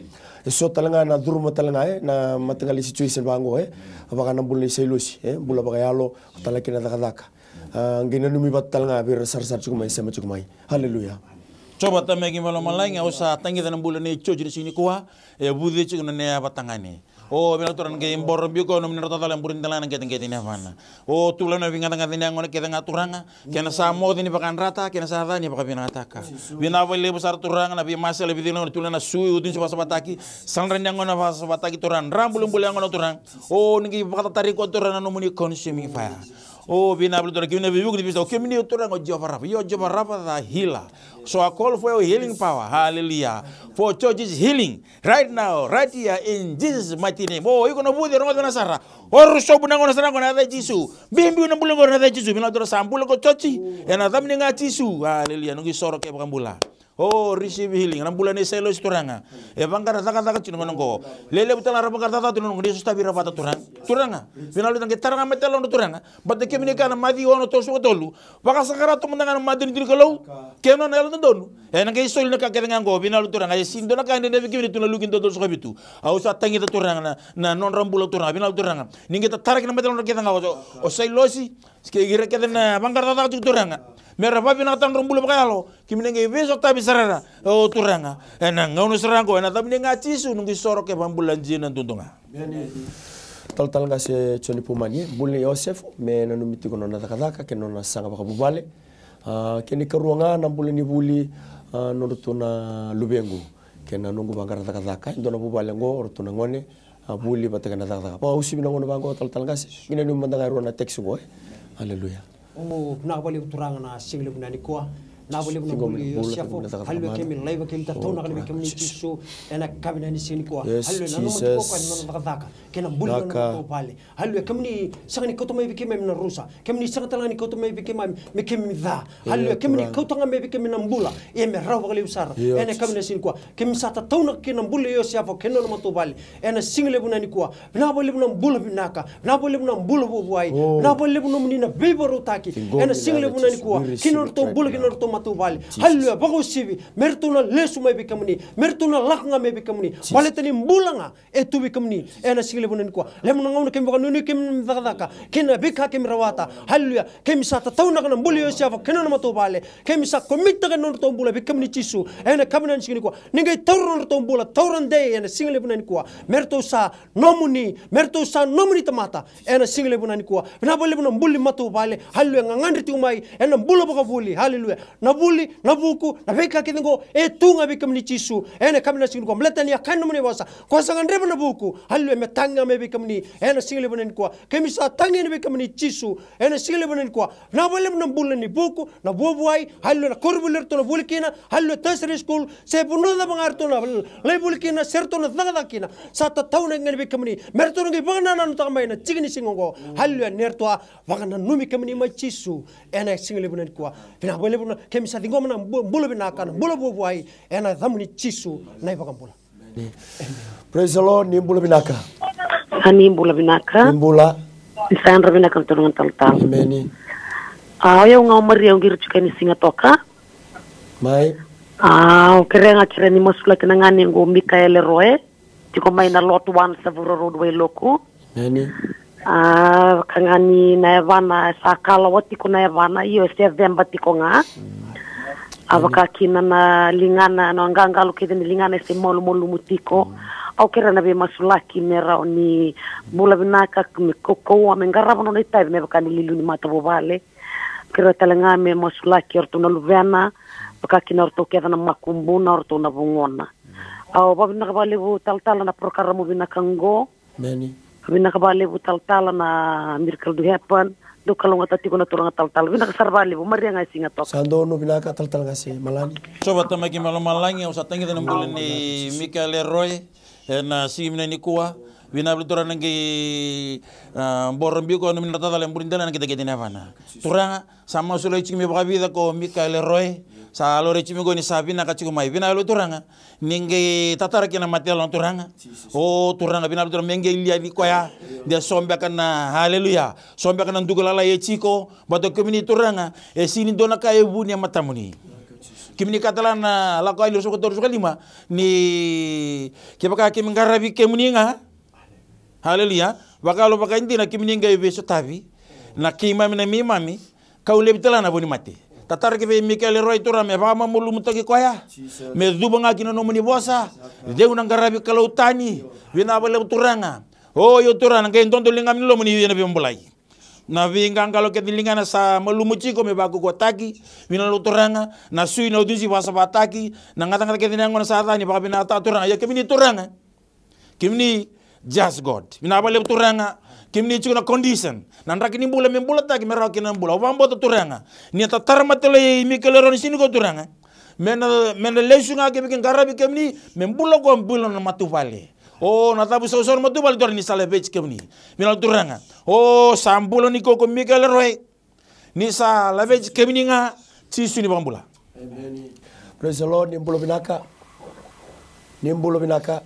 E so tale ga na curuma tale ga, e, na mataqali situation vaqo, e. A vaka na bula nei Sailosi, e, bula vakayalo, o tale kina cakacaka. A, qai nanumi vata tale ga vei ira sarasara tiko mai, sema tiko mai. Haleluya. Jiova Tamai keimami vakalomalagi, au sa tagica na bula nei Joji ni siga nikua, e vuce tiko nona yaya vakatagane. O, vinaka Turaga, qai boro biu ko nomuni nodra tacala e buri dela na qeteqete ni yavana. O, tu laivi na veigacagaca ni yagona kece ga Turaga, kei na sa moce ni vakayadrata, kei na sa ca ni vakavinakataka. Vinaka vakalevu sara Turaga na veimasela, veicinau, tu laivi na sui, utu ni sui vakasavataki, sa dra ni yagona vakasavataki Turaga, dra bulabula yagona Turaga. O, ni qai vakatatari koya Turaga na nomuni consuming fire. O, vinaka vakalevu Turaga, kemuni na veivuke ni veisau, kemuni Turaga o Jehovah Rapha. You are Jehovah Rapha the healer. So I call for your healing power. Hallelujah. For George's healing. Right now, right here in Jesus' mighty name. O, iko na vuce, rogoca na sara. O, rusobu na gone sara qo ena yaca i Jisu. Biubiu na bula qori ena yaca i Jisu. Vinaka Turaga sa bula ko Joji. Ena yacamuni ga Jisu. Haleluya. Noqu isoro kei vakabula. O, receive healing. Na bula nei Sailosi Turaga. E vaqara cakacaka tiko na gauna qo. Lelevu tale ga ra vaqara cakacaka tiko na gauna qo. Ni sotavi ira vata Turaga. Turaga. Vinaka Turaga, qai tara ga mai tale na nodra Turaga. Baleta kemuni kaya na Maciu ono tolusagavulu ka tolu. Vakasaqara tu mada ga na matanitu ni Kalou kei na nona yalododonu. Ena qai soli na ka kece ga qo, vinaka Turaga, e sega ni dua na ka e dredre vei kemuni, tu na Luke dua tolusagavulu ka vitu. Au sa tagica Turaga na, na nodra bula Turaga, vinaka Turaga. Ni qai tatara kina mada na nodra kece ga o, o Sailosi, kei ira kece na vaqara cakacaka tiko Turaga. Me ra vavinakataka na nodra bula vakayalo, kemuni qai veisotavi sara ira, o Turaga. Ena gauna sara qo, ena yacamuni ga Jisu, noqu isoro kei vakabula dina duadua ga. Talatala qase Joni Pumani, e, bula nei Josefa, me nanumi tiko nona cakacaka kei na nona saga vakavuvale. A, kena ikarua ga na bula ni vuli, a, nodratou na luvequ kei na noqu vaqara cakacaka. E dua na vuvale qo, o ratou na gone, a, vuli vata kei na cakacaka. Vakauasivi na gauna vaqo, talatala qase, qai nanumi mada ga e rua na text qo, e. Aleluya. O, vinaka vakalevu Turaga na siga levu nikua. Vinaka vakalevu na bula i Josefa. Haleluya, keimami laiva, keimami tataunaka yani vei kemuni Jisu. Ena yakavi ni siga nikua. Haleluya, na nomuni tiko koya na nona cakacaka kei na bula ni nodratou vale. Haleluya, kemuni sega ni kauta mai vei keimami na rusa. Kemuni sega tale ga ni kauta mai vei keimami me keimami ca. Haleluya, kemuni kauta ga mai vei keimami na bula. Ia me rawa vakalevu sara. Ena yakavi ni siga nikua, keimami sa tataunaka kina na bula i Josefa kei na nona matavuvale. Ena siga levu nikua, vinaka vakalevu na bula vinaka. Vinaka vakalevu na bula vuavuai. Vinaka vakalevu nomuni na veivakarautaki ena siga levu nikua, kina nodratou bula, kina nodratou matavuvale. Haleluya, vakauasivi me ratou na lesu mai vei kemuni, me ratou na lako ga mai vei kemuni. Baleta ni bula ga e tu vei kemuni ena siga levu nikua. Levu na gauna keimami vakanuinui kemuni na cakacaka kei na veika keimami rawata. Haleluya. Keimami sa tataunaka na bula i Josefa kei na nona matavuvale. Keimami sa komitaka na nodratou bula vei kemuni Jisu. Ena yakavi ni siga nikua, ni qai taura na nodratou bula, taura dei ena siga levu nikua. Me ratou sa nomuni, me ratou sa nomuni tamata ena siga levu nikua. Vinaka vakalevu na bula ni matavuvale. Haleluya, gagadre tiko mai ena bula vakavuli. Haleluya. Na vuli, na vuku, na veika kece qo e tu ga vei kemuni Jisu. Ena yakavi ni siga nikua, baleta ni a kaya na nomuni vosa, ko sa gadreva na vuku, haleluya, me tagi ga mai vei kemuni. Ena siga levu nikua, keimami sa tagi yani vei kemuni Jisu. Ena siga levu nikua, vinaka vakalevu na bula ni vuku, na vuavuai, haleluya, na koronivuli eratou na vuli kina, haleluya, tertiary school, se vanua cava ga eratou na lai vuli kina, se ratou na cakacaka kina, sa tataunaki ga yani vei kemuni me ratou na qai vakanananutaka mai na tiki ni siga oqo. Haleluya, ni ratou a vakananumi kemuni mai Jisu. Ena siga levu nikua, vinaka vakalevu na, keimami sa ciqoma na bu-, bula vinaka, na bula vuavuai ena yacamuni Jisu na iVakabula. Praise the Lord, ni bula vinaka. A, ni bula vinaka. Ni bula. Ni sa yadra vinaka na turaga na talatala. Emeni. A, o yau ga o Maria, au qiri tiko yani Sigatoka. Mai. A, au kerea ga, kerea ni masulaki na ganequ o Mikaele Roe. Tiko mai na Lot One, Savura Road, Wailoku. Emeni. A, vaka ga ni na yavana, sa kalawa tiko na yavana, io, e se ceba tiko ga. A, vaka kina na ligana, na qaqalo kece ni ligana e se malumalumu tiko. Au kerea na veimasulaki me rawa ni bula vinaka, me kaukauwa, me qarava nona itavi me vaka ni liuliu ni matavuvale. Kerea tale ga me masulaki o ratou na luvena, vaka kina o ratou kece na makubuna, o ratou na vugona. Au vavinaka vakalevu talatala na porokaramu vinaka qo. Meni. Vinaka vakalevu talatala na Miracle Do Happen. Dou kalougata tiko na turaga talatala. Vinaka sara vakalevu, maria ga e siga toka. Sa donu, vinaka talatala ga se Malani. Sova tamaki malomalagi, au sa tagica na bula ni Mikaele Roy. Ena siga vinaka nikua, vinaka vakalevu turaga na qai, a, boro biko, na mini na tacala e buri dela na kitakita ni yavana. Turaga, sa masulaki tiko mai vakavica ko Mikaele Roy, sa laurai tiko mai qo ni sa vinaka tiko mai. Vinaka vakalevu turaga, ni qai tatara kina na mate yalo na turaga. O turaga, vinaka vakalevu turaga, me qai liaci koya. De so beka na, haleluya. So beka na duku lalai e tiko, baleta kemuni turaga, e sega ni dua na ka e vu ni matamuni. Kemuni kaya tale na Lako Yani ruasagavulu ka tolu, ruasagavulu ka lima, ni kevaka keimami qaravi kemuni ga. Haleluya. Vakayalo vakaidina kemuni qai veisotavi. Na keimami na neimami. Kau levu tale na vo ni mate. Tatara ki vei Mikaele Roy turaga me vakamalumalumutaki koya. Me cuva ga ki na nomuni vosa. Ceu na qaravi kalou tani. Vinaka vakalevu turaga. O io turaga, na qai dodoliga mai na lomamuni ena veibulai. Na veiqaqalo kece ni ligana sa malumu tiko me vakaukauwataki. Vinaka vakalevu turaga, na sui na utusi vakasavataki, na gacagaca kece ni yaqona sa ca ni vakavinakataka turaga. Ia kemuni turaga, kemuni just God. Vinaka vakalevu turaga, kemuni tiko na condition. Na draki ni bula me bulataki me rawa kina na bula. Au vakabauta turaga, ni a tatara mate yalo i Mikaele Roy ena siga nikua turaga. Me na, me na lesu ga kevaka e qaravi kemuni, me bula ko bula na matavuvale. O na cavusausau na matavuvale turaga ni sa laveti kemuni. Vinaka turaga. O sa bula nikua ko Mikaele Roy. Ni sa laveti kemuni ga Jisu ni vakabula. Amen. Praise the Lord, ni bula vinaka. Ni bula vinaka.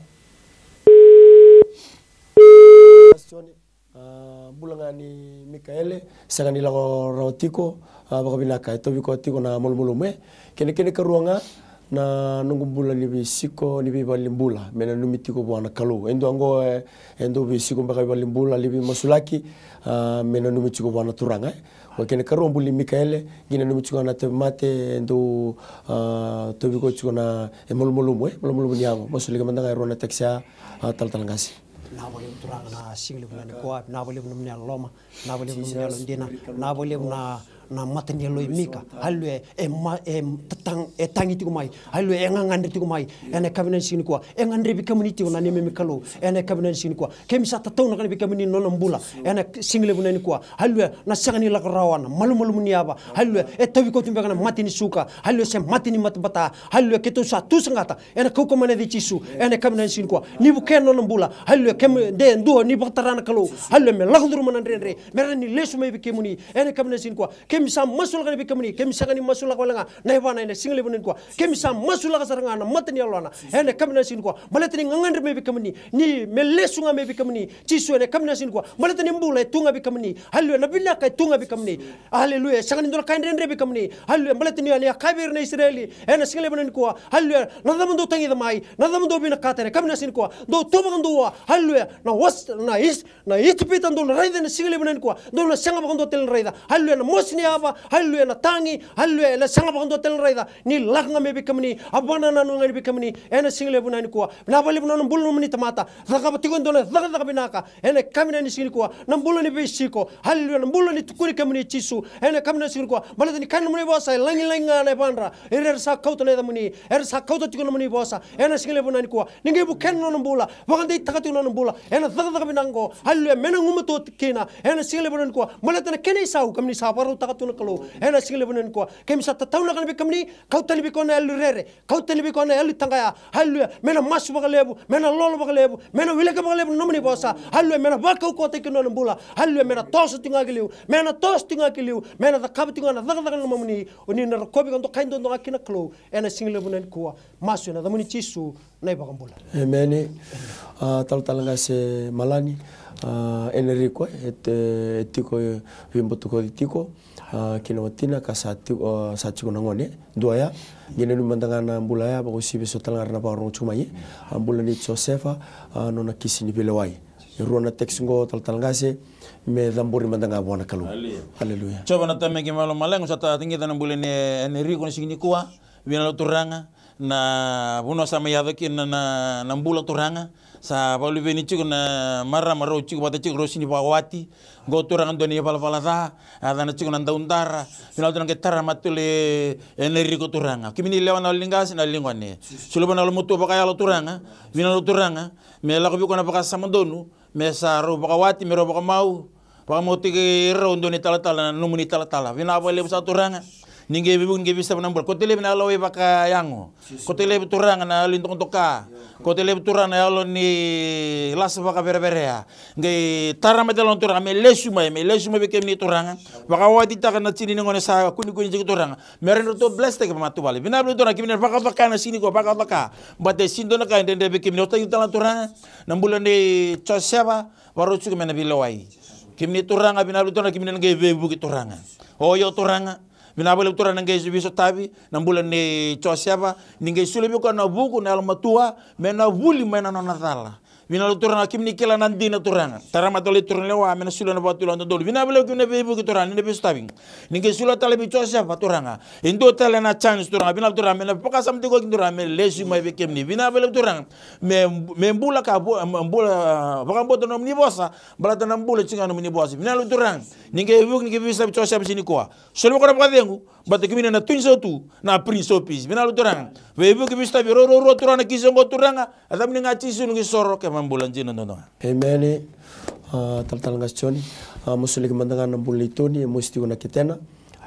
A, bula ga ni Mikaele, sega ni lako rawa tiko, a, vakavinaka, e tauvi koya tiko na malumalumu, e. Kena, kena ikarua ga, na noqu bula ni veisiko, ni veivalenibula, me nanumi tiko vua na Kalou. E dua oqo, e, e dau veisiko beka i valenibula, lai veimasulaki, a, me nanumi tiko vua na Turaga, e. O kena ikarua bula ni Mikaele, qai nanumi tiko ga na tauvimate, e dau, a, tauvi koya tiko na, e malumalumu, e, malumalumu ni yago. Masulaki mada ga e rua na tekisi ya, a, talatala qase. Vinaka vakalevu turaga na siga levu nikua, vinaka vakalevu na nomuni yalololoma, vinaka vakalevu na nomuni yalodina, vinaka vakalevu na, na mata ni yalo i Mika. Haleluya, e ma, e tatag-, e tagi tiko mai. Haleluya, e gagadre tiko mai. Ena yakavi ni siga nikua, e gadrevi kemuni tiko na neimami Kalou. Ena yakavi ni siga nikua, keimami sa tataunaka vei kemuni na nona bula. Ena siga levu nikua, haleluya, na sega ni lako rawa, na malumalumu ni yava. Haleluya, e tauvi koya tu beka na mate ni suka. Haleluya, se mate ni matabata. Haleluya, keitou sa tu saqata ena kaukaua mai na yaca i Jisu, ena yakavi ni siga nikua. Ni vukea na nona bula. Haleluya, keimami de dua ni vakatara na Kalou. Haleluya, me lako curuma na dredre, me rawa ni lesu mai vei kemuni. Ena yakavi ni siga nikua, keimami sa masulaka vei kemuni. Keimami sega ni masulaka wale ga na yavana ena siga levu nikua. Keimami sa masulaka sara ga na mata ni yalona. Ena yakavi ni siga nikua, baleta ni gagadre mai vei kemuni, ni me lesu ga mai vei kemuni. Jisu, ena yakavi ni siga nikua, baleta ni bula e tu ga vei kemuni. Haleluya, na vinaka e tu ga vei kemuni. Haleluya, e sega ni dua na ka e dredre vei kemuni. Haleluya, baleta ni o ni a kaya vei ira na Isireli ena siga levu nikua. Haleluya, na cava dou tagica mai, na cava dou vinakata ena yakavi ni siga nikua, dou tu vakadua. Haleluya, na was-, na is-, na Ijipita dou na raica ena siga levu nikua, dou na sega vakadua tale ni raica. Haleluya, na mosi ni yava. Haleluya, na tagi. Haleluya, ena sega vakadua tale ni raica. Ni lako ga mai vei kemuni, a vakanananu ga ni vei kemuni ena siga levu nikua. Vinaka vakalevu na nona bula na nomuni tamata. Cakava tiko e dua na cakacaka vinaka ena yakavi ni siga nikua. Na bula ni veisiko. Haleluya, na bula ni tukuni kemuni Jisu ena yakavi ni siga nikua. Baleta ni kaya na nomuni vosa, e lagilagi ga na yavadra, ira era sa kauta na yacamuni, era sa kauta tiko na nomuni vosa. Ena siga levu nikua, ni qai vukea na nona bula, vakadeitaka tiko na nona bula ena cakacaka vinaka oqo. Haleluya, me na gumatua kina ena siga levu nikua. Baleta na kena isau, kemuni sa vakarautaka tu na Kalou. Ena siga levu nikua, keimami sa tataunaka vei kemuni. Kau tani vei koya na yalo ni rere, kau tani vei koya na yalo ni taqaya. Haleluya, me na masu vakalevu, me na lolo vakalevu, me na wilika vakalevu na nomuni vosa. Haleluya, me na vakaukauwataki na nona bula. Haleluya, me na toso tiko ga ki liu, me na toso tiko ga ki liu, me na cakava tiko ga na cakacaka na nomuni. O ni na rokovi ka dokai duadua ga kina Kalou ena siga levu nikua. Masu ena yacamuni Jisu na iVakabula. Emeni. A, talatala qase Malani, a, Enrico, e, e tiko, e veibutakoci tiko, a, kei na watina ka sa tiko, a, sa tiko na gone dua ya. Qai nanumi mada ga na bula ya, vakauasivi eso tale ga era na vakarorogo tiko mai, e. A, bula ni Josefa, a, nona kisi ni veilewai. E rua na tekisi qo talatala qase, me cabori mada ga vua na Kalou. Haleluya. Haleluya. Jiova na Tamai keimami lomalagi, au sa tagica na bula nei Enrico na siga nikua. Vinaka vakalevu turaga, na vanua sa mai yaco kina na, na, na bula turaga. Sa vakaluveni tiko na marama, rau tiko vata tiko, rau sini vakawati. Qo Turaga dua na ivalavala ca, a yacana tiko na Daudara. Vinaka Turaga, qai tara mata tale ena riko Turaga. Kemuni lewa na yalo ni qase, na yalo ni gone. Solia vua na yalomatua vakayalo Turaga. Vinaka Turaga, me lako vei koya na vakasama donu, me sa rau vakawati, me rau vakamau. Vakamautaki rau dua na italatala, na nomuni italatala. Vinaka vakalevu saka Turaga. Ni qai veivuke, ni qai veisotavi na bula. Kauta laivi na yalo ni vakayago. Kauta laivi Turaga na yalo ni dokadoka. Kauta laivi Turaga na yalo ni lasa vakavereverea. Qai tara mata e loma Turaga, me lesu mai, me lesu mai vei kemuni Turaga. Vakawatitaka na tina ni gone sa kunekune tiko Turaga. Me rawa ni ratou blesstaki vakamatavuvale. Vinaka vakalevu Turaga, kemuni na vakacaka na siga nikua, vakacaka. Baleta e sega ni dua na ka e dredre vei kemuni, o tagi tale na Turaga. Na bula nei Josefa, vakarau tiko me na veilewai. Kemuni Turaga, vinaka vakalevu Turaga, kemuni na qai veivuke Turaga. O io Turaga, vinaka vakalevu Turaga na qai veisotavi na bula nei Josefa, ni qai solia vei koya na vuku, na yalomatua, me na vuli mai na nona cala. Vinaka vakalevu Turaga, kemuni kila na dina Turaga. Tara mata tale Turaga lewa, me na solia na vakatulewa dodonu. Vinaka vakalevu kemuni na veivuke Turaga, ni na veisotavi. Ni qai solia tale vei Josefa Turaga. E dua tale na chance Turaga, vinaka vakalevu Turaga, me na vakasama tiko kina Turaga, me lesu mai vei kemuni. Vinaka vakalevu Turaga, me, me bula ka vo-, me bula, vakabauta na nomuni vosa, baleta na bula tiko ga na nomuni vosa. Vinaka vakalevu Turaga, ni qai veivuke, ni qai veisotavi Josefa siga nikua. Solia vei koya na vakacegu, baleta kemuni na Twin Sautu, na Prince of Peace. Vinaka vakalevu Turaga, veivuke, veisotavi, rau, rau, rau Turaga na kisi oqo Turaga, e yacamuni ga Jisu noqu isoro kei na bula dina dodonu. Emeni. A, talatala qase Joni, a, masulaki mada ga na bula nei Toni, e mosi tiko na ketena,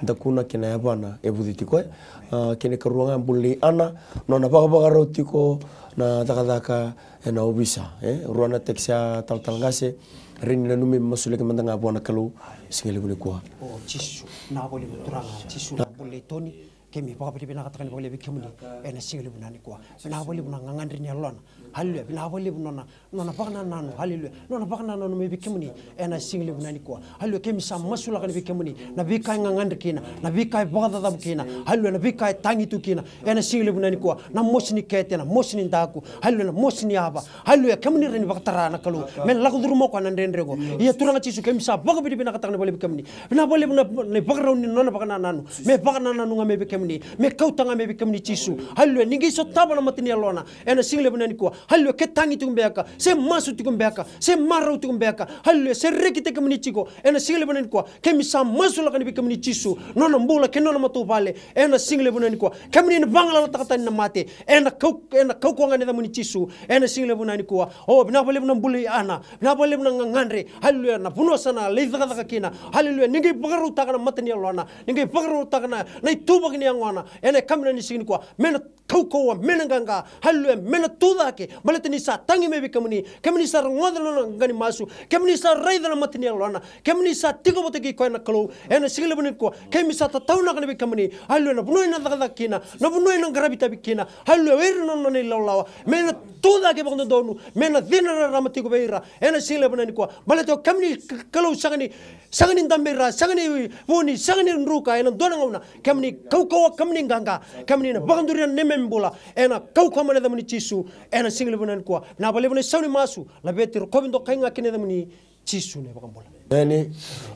dakuna kei na yavana e vuci tiko, e. A, kena ikarua ga bula nei Ana, nona vakavakarau tiko na cakacaka ena ovisa, e. Rua na text ya talatala qase, rai ni nanumi, masulaki mada ga vua na Kalou, siga levu nikua. O Jisu, vinaka vakalevu Turaga, Jisu na bula nei Toni, keimami vakavinavinakataka ni vakalevu vei kemuni ena siga levu nikua. Vinaka vakalevu na gagadre ni yalona. Haleluya. Vinaka vakalevu nona, nona vakanananu. Haleluya. Nona vakanananu mai vei kemuni ena siga levu nikua. Haleluya. Keimami sa masulaka ni vei kemuni na veika e gagadre kina, na veika e vakacacavu kina. Haleluya. Na veika e tagi tu kina ena siga levu nikua. Na mosi ni kete, na mosi ni daku. Haleluya. Na mosi ni yava. Haleluya. Kemuni rawa ni vakatara na Kalou me lako curuma o koya na dredre oqo. Ia Turaga Jisu, keimami sa vakavinavinakataka ni vakalevu vei kemuni. Vinaka vakalevu na, na ivakarau ni nona vakanananu. Me vakanananu ga mai vei kemuni. Me kauta ga mai vei kemuni Jisu. Haleluya. Ni qai sotava na mata ni yalona ena siga levu nikua. Haleluya. Ke tagi tiko beka, se masu tiko beka, se marau tiko beka. Haleluya. Se rekitaki kemuni tiko ena siga levu nikua. Keimami sa masulaka ni vei kemuni Jisu, nona bula kei nona matavuvale ena siga levu nikua. Kemuni na vagalalataka tani na mate. Ena kau, ena kaukauwa ga ni yacamuni Jisu ena siga levu nikua. O, vinaka vakalevu na bula i Ana. Vinaka vakalevu na gagadre. Haleluya. Na vanua sa na lai cakacaka kina. Haleluya. Ni qai vakarautaka na mata ni yalona. Ni qai vakarautaka na, na ituvaki ni yagona ena yakavi ni siga nikua. Me na kaukauwa, me na qaqa. Haleluya. Me na tucake. Baleta ni sa tagi mai vei kemuni. Kemuni sa rogoca na nona qaqa ni masu. Kemuni sa raica na mata ni yalona. Kemuni sa tiko vata kei koya na Kalou ena siga levu nikua. Keimami sa tataunaka ni vei kemuni. Haleluya. Na vanua ena cakacaka kina, na vanua ena qaravi itavi kina. Haleluya. O ira na nona ilawalawa, me na tucake vakadodonu, me na cina rarama tiko vei ira ena siga levu nikua. Baleta o kemuni K-, Kalou sega ni, sega ni dabe i ra, sega ni vuni, sega ni druka ena dua na gauna. Kemuni kaukauwa, kemuni qaqa, kemuni na vakaduria na neimami bula ena kaukauwa mai na yacamuni Jisu ena siga levu nikua. Vinaka vakalevu na isau ni masu. Laveti, rokovi, dokai ga kina yacamuni Jisu na iVakabula. Emeni.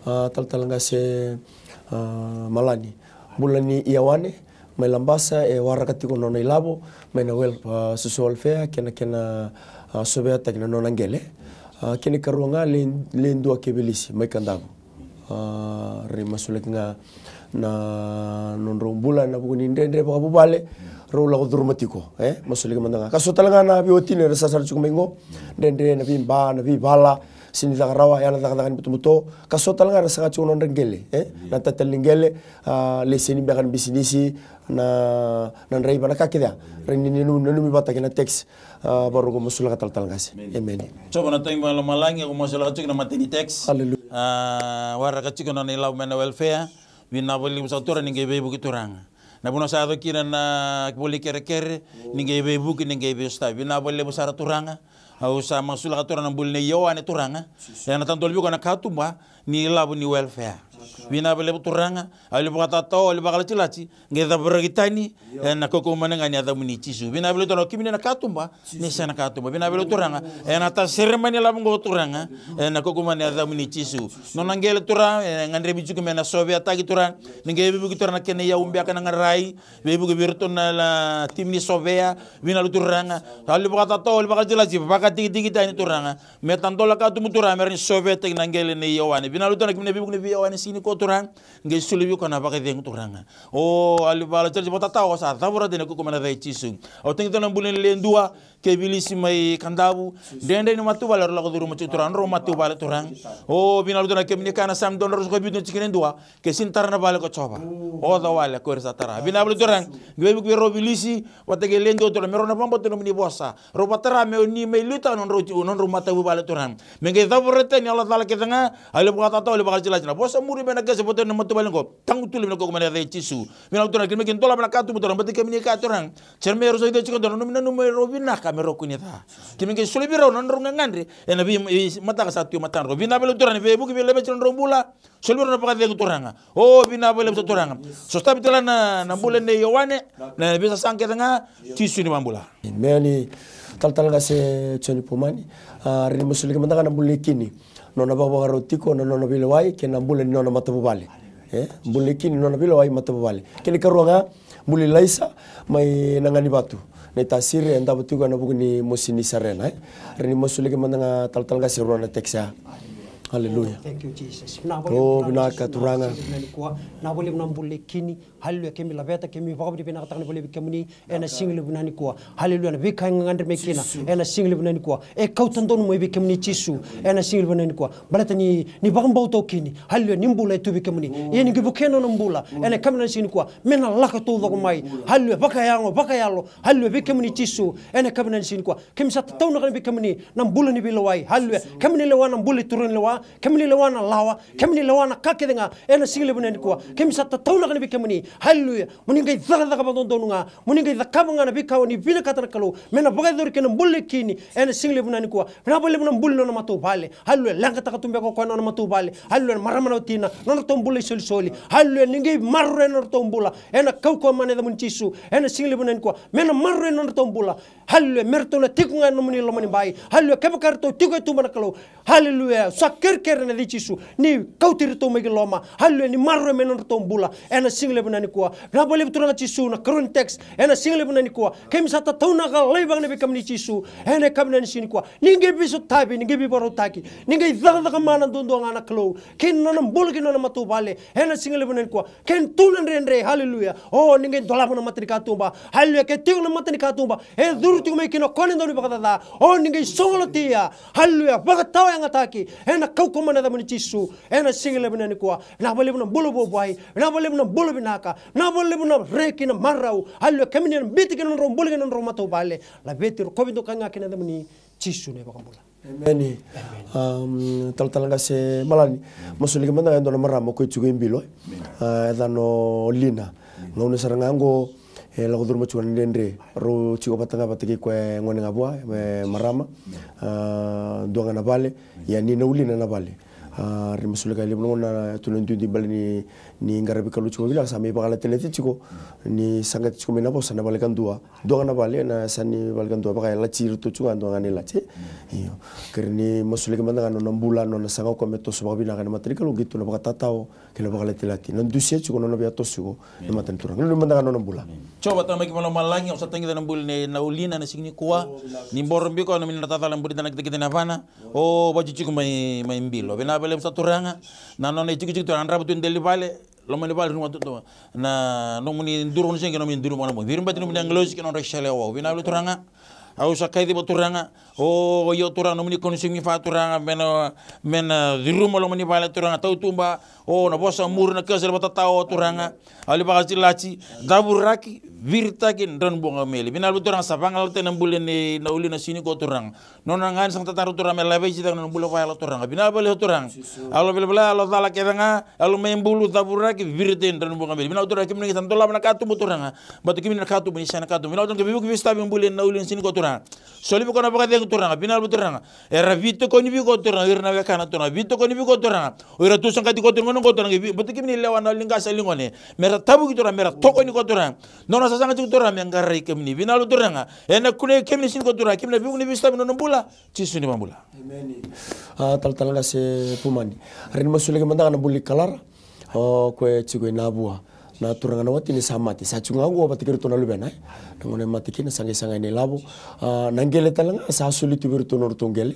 A, talatala qase, a, Malani. Bula ni Ioane mai Labasa e waraka tiko na nona ilavo mai na wel-, a, social welfare kei na kena, a, soveataki na nona qele. A, kena ikarua ga le, le dua kei Velisi mai Kadavu. A, rei masulaki ga na nodrau bula ena vuku ni dredre vakavuvale rau lako curuma tiko, e, masulaki mada ga. Ka so tale ga na veiwatini era sarasara tiko mai qo, dredre na veiba, na veivala, sega ni caka rawa, ya na cakacaka ni butobuto. Ka so tale ga era saga tiko na nodra qele, e, na tatali ni qele, a, laiseni beka ni bisinisi, na, na draiva, na ka kece ya. Rei ni, ni, ni, nanumi vata kei na text, a, vakarau qo masulaka talatala qase. Emeni. Jiova na Tamai mai lomalagi, au masulaka tiko na matai ni text. Haleluya. A, waraka tiko na nona ilavo mai na welfare. Vinaka vakalevu saka Turaga ni qai veivuke Turaga. Na vanua sa yaco kina na voli kerekere, ni qai veivuke, ni qai veisotavi. Vinaka vakalevu sara Turaga. Au sa masulaka Turaga na bula nei Ioane Turaga. Ena tadoli vei koya na katuba ni ilavo ni welfare. Vinaka vakalevu Turaga, au lai vakatatao, au lai vakalatilati, qai cavurakitani ena kaukaua mana ga ni yacamuni Jisu. Vinaka vakalevu Turaga, kemuni na katuba ni yasa na katuba. Vinaka vakalevu Turaga, ena tasere mai na ilavo oqo Turaga, ena kaukaua mana ni yacamuni Jisu. Nona qele Turaga, e gadrevi tiko me na soveataki Turaga, ni qai veivuke Turaga na kena iyau beka na qarai, veivuke vei iratou na timi ni sovea. Vinaka vakalevu Turaga, au lai vakatatao, au lai vakalatilati, vakatikitiki tani Turaga. Me tadola katuba Turaga, me rawa ni soveataki na qele nei Ioane. Vinaka vakalevu Turaga, kemuni na veivuke ni vei Ioane siga nikua Turaga, qai soli vei koya na vakacegu Turaga. O, au lai vakalatilati, vakatatao, au sa cavura tani ena kaukaua mana i Jisu. Au tagica na bula ni le dua, kei Vilisi mai Kadavu. Dredre ni matavuvale rau lako curuma tiko Turaga, nodrau matavuvale Turaga. O, vinaka vakalevu Turaga, kemuni kaya na Same dua na drau ruasagavulu ka vitu na tikina e dua, ke sega ni tara na vale ko Jiova, oca wale ko ira sa tara. Vinaka vakalevu Turaga, qai veivuke vei rau Vilisi vata kei le dua Turaga, me rau na vakabauta na nomuni vosa. Rau vakatara me ni mai liutaka na nodrau, nodrau matavuvale Turaga. Me qai cavura tani na yalo cala kece ga, au lai vakatatao, au lai vakalatilati, na vosa muri mai na kese vata na matavuvale oqo, tagutulevi ena kaukaua mana i Jisu. Vinaka vakalevu Turaga, keimami qai dolava na katuba Turaga, baleta kemuni kaya Turaga, Jeremaia ruasagavulu ka dua, Turaga, na nomuni nanuma e rau vinaka me rau kua ni ca. Keimami qai soli vei rau na nodrau gagadre ena vei, veimataka sa tu e matadrau. Vinaka vakalevu Turaga, ni veivuke veilaveti na nodrau bula. Soli vei rau na vakacegu Turaga. O, vinaka vakalevu Turaga. Sotavi tale na, na bula nei Ioane, na veisasaga kece ga, Jisu ni vakabula. Emeni. Talatala qase Joni Pomani. A, rawa ni masulaki mada ga na bula nei Kini, nona vakavakarau tiko na nona veilewai kei na bula ni nona matavuvale. E, bula nei Kini, nona veilewai, matavuvale. Kena ikarua ga, bula i Laisa mai Naganivatu, na iTasiri, e davo tiko ena vuku ni mosi ni sarena, e. Rawa ni masulaki mada ga talatala qase e rua na tekisi ya. Aleluya. Thank you, Jesus. O, vinaka Turaga. Vinaka vakalevu na bula nei Kini. Haleluya. Keimami laveta, keimami vakavinavinakataka na bula vei kemuni ena siga levu vinaka nikua. Haleluya. Na veika e gagadre mai kina ena siga levu vinaka nikua, e kauta donu mai vei kemuni Jisu ena siga levu vinaka nikua. Baleta ni, ni vakabauta o Kini. Haleluya. Ni bula e tu vei kemuni. Ia ni qai vukea na nona bula ena yakavi vinaka ni siga nikua, me na lako taucoko mai. Haleluya. Vakayago, vakayalo. Haleluya. Vei kemuni Jisu ena yakavi vinaka ni siga nikua. Keimami sa tataunaka vei kemuni na bula ni veilewai. Haleluya. Kemuni lewa na bula i turuganilewa. Kemuni lewa na lawa. Kemuni lewa na ka kece ga ena siga levu vinaka nikua. Keimami sa tataunaka vei kemuni. Haleluya. Mo ni qai cakacaka vakadodonu ga. Mo ni qai cakava ga na veika o ni vinakata na Kalou me na vakayacori kina na bula nei Kini ena siga levu vinaka nikua. Vinaka vakalevu na bula ni nona matavuvale. Haleluya. Leqataka tu beka o koya na nona matavuvale. Haleluya. Na marama na watina, nodratou bula isolisoli. Haleluya. Ni qai maroroi na nodratou bula ena kaukaua mana i yacamuni Jisu ena siga levu vinaka nikua. Me na maroroi na nodratou bula. Haleluya. Me ratou na tiko ga ena nomuni lomanibai. Haleluya. Kevaka ratou tiko e tuba na Kalou, haleluya, sa kerekere na yaca i Jisu ni kauti iratou mai ki loma. Haleluya. Ni maroroi mai na nodratou bula ena siga levu vinaka nikua. Vinaka vakalevu Turaga Jisu, na karua ni text ena siga levu vinaka nikua. Keimami sa tataunaka laivi ga vei kemuni Jisu ena yakavi vinaka ni siga nikua. Ni qai veisotavi, ni qai veivakarautaki, ni qai cakacaka mana duadua ga na Kalou kei na nona bula kei na nona matavuvale ena siga levu vinaka nikua. Ke tu na dredre, haleluya. O, ni qai dolava na matanikatuba. Haleluya. Ke tiko na matanikatuba e curu tiko mai kina o koya na daunivakacaca, o, ni qai sogolotia. Haleluya. Vakatawayagataki ena kaukaua mana i yacamuni Jisu ena siga levu vinaka nikua. Vinaka vakalevu na bula vuavuai. Vinaka vakalevu na bula vinaka. Vinaka vakalevu na reki, na marau. Haleluya. Kemuni na biuti kina nodrau bula kei na nodrau matavuvale. Laveti, rokovi, dokai ga kina yacamuni Jisu na iVakabula. Emeni. Talatala qase Malani, masulaki mada ga e dua na marama ko tiko i bilo, e. A, e yacana o Lina. Gauna sara ga oqo e lako curuma tiko na dredre. Rau tiko vata ga vata kei koya e gone ga vua, e marama. A, dua ga na vale. Ia ni na ulina na vale. A, rawa ni masulaki, levu na gauna tu na duidui bale ni, ni qaravi Kalou tiko vinaka, sa mai vakalatilati tiko. Ni saqati tiko mai na vosa na vale kadua. Dua ga na vale, na yasa ni vale kadua, vaka e lati iratou tu ga, dua ga na ilati. Io. Kere ni masulaki mada ga nona bula, nona saga o koya me toso vakavinaka ena mata ni Kalou, qai tu na vakatatao kei na vakalatilati. Na dusia tiko nona via toso tiko ena mata ni Turaga. Ni mada ga nona bula. Jiova Tamai keimami mai lomalagi, au sa tagica na bula nei Naulina ena siga nikua. Ni boro biko, na nomuni na tacala bula, na kitakita ni yavana. O, vatu tiko mai, mai bilo. Vinaka vakalevu sa Turaga. Na nona itikotiko tu, na drava tu e dela ni vale. Loma ni vale, ruma tu, tu. Na nomuni duru, nomuni sega, nomuni duru, nomuni. Viri bati nomuni agilosi kei na nodra isele wau. Vinaka vakalevu Turaga. Au sa kaciva Turaga. O, io Turaga, nomuni kau ni siga ni fa Turaga. Me na, me na curuma loma ni vale Turaga. Tautuba. O, na vosa muri, na kau sa lai vakatatao Turaga. Au lai vakalatilati. Cavuraki, viritaki, drau ni buqa meli. Vinaka vakalevu Turaga, sa vagalalataki na bula nei Naulina ena siga nikua Turaga. Nona gani sa tatara Turaga me laveti cake na nona bula vakayalo Turaga. Vinaka vakalevu Turaga. Yalo velavela, yalo cala kece ga, yalo mai bulu, cavuraki, viritaki, drau ni buqa meli. Vinaka Turaga, kemuni na qai sa dolava na katuba Turaga. Baleta kemuni na katuba ni yasa na katuba. Vinaka Turaga, kemuni veivuke veisotavi bula nei Naulina ena siga nikua Turaga. Soli vei koya na vakacegu Turaga, vinaka vakalevu Turaga. Era veitokoni vei koya Turaga, ira na wekana Turaga, veitokoni vei koya Turaga. O ira tu saqati koya tu na gauna oqo Turaga, vei, baleta kemuni lewa na ligasa ligone. Mera tavuki Turaga, mera tokoni koya Turaga. Nona sasaga tiko Turaga, me qarai kemuni. Vinaka vakalevu Turaga. Ena kunei kemuni siga nikua Turaga, kemuni na veivuke ni veisotavi na nona bula. Jisu ni vakabula. Emeni. A, talatala qase Pumani. Rai ni masulaki mada ga na bula ni kalara. O koya e tiko i Navua. Na turaga na watina sa mate. Sa tiko ga oqo vata kei iratou na luvena, e. Na gauna e mate kina sa qai sagai na ilavo. A, na qele tale ga sa soli tu vei iratou na nodratou qele.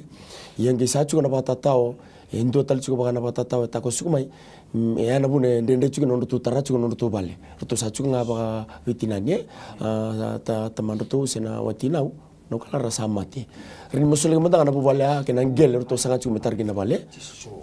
Ia qai sa tiko na vakatatao. E dua tale tiko vaka na vakatatao e takosuka mai. Mm, e ya na vuna e dredre tiko na nodratou tara tiko na nodratou vale. Ratou sa tiko ga vakaveitinani, e. A, ta, tamadratou se na watina au. Na kalara sa mate. Rai ni masulaki mada ga na vuvale ya kei na qele ratou saga tiko me tara kina na vale.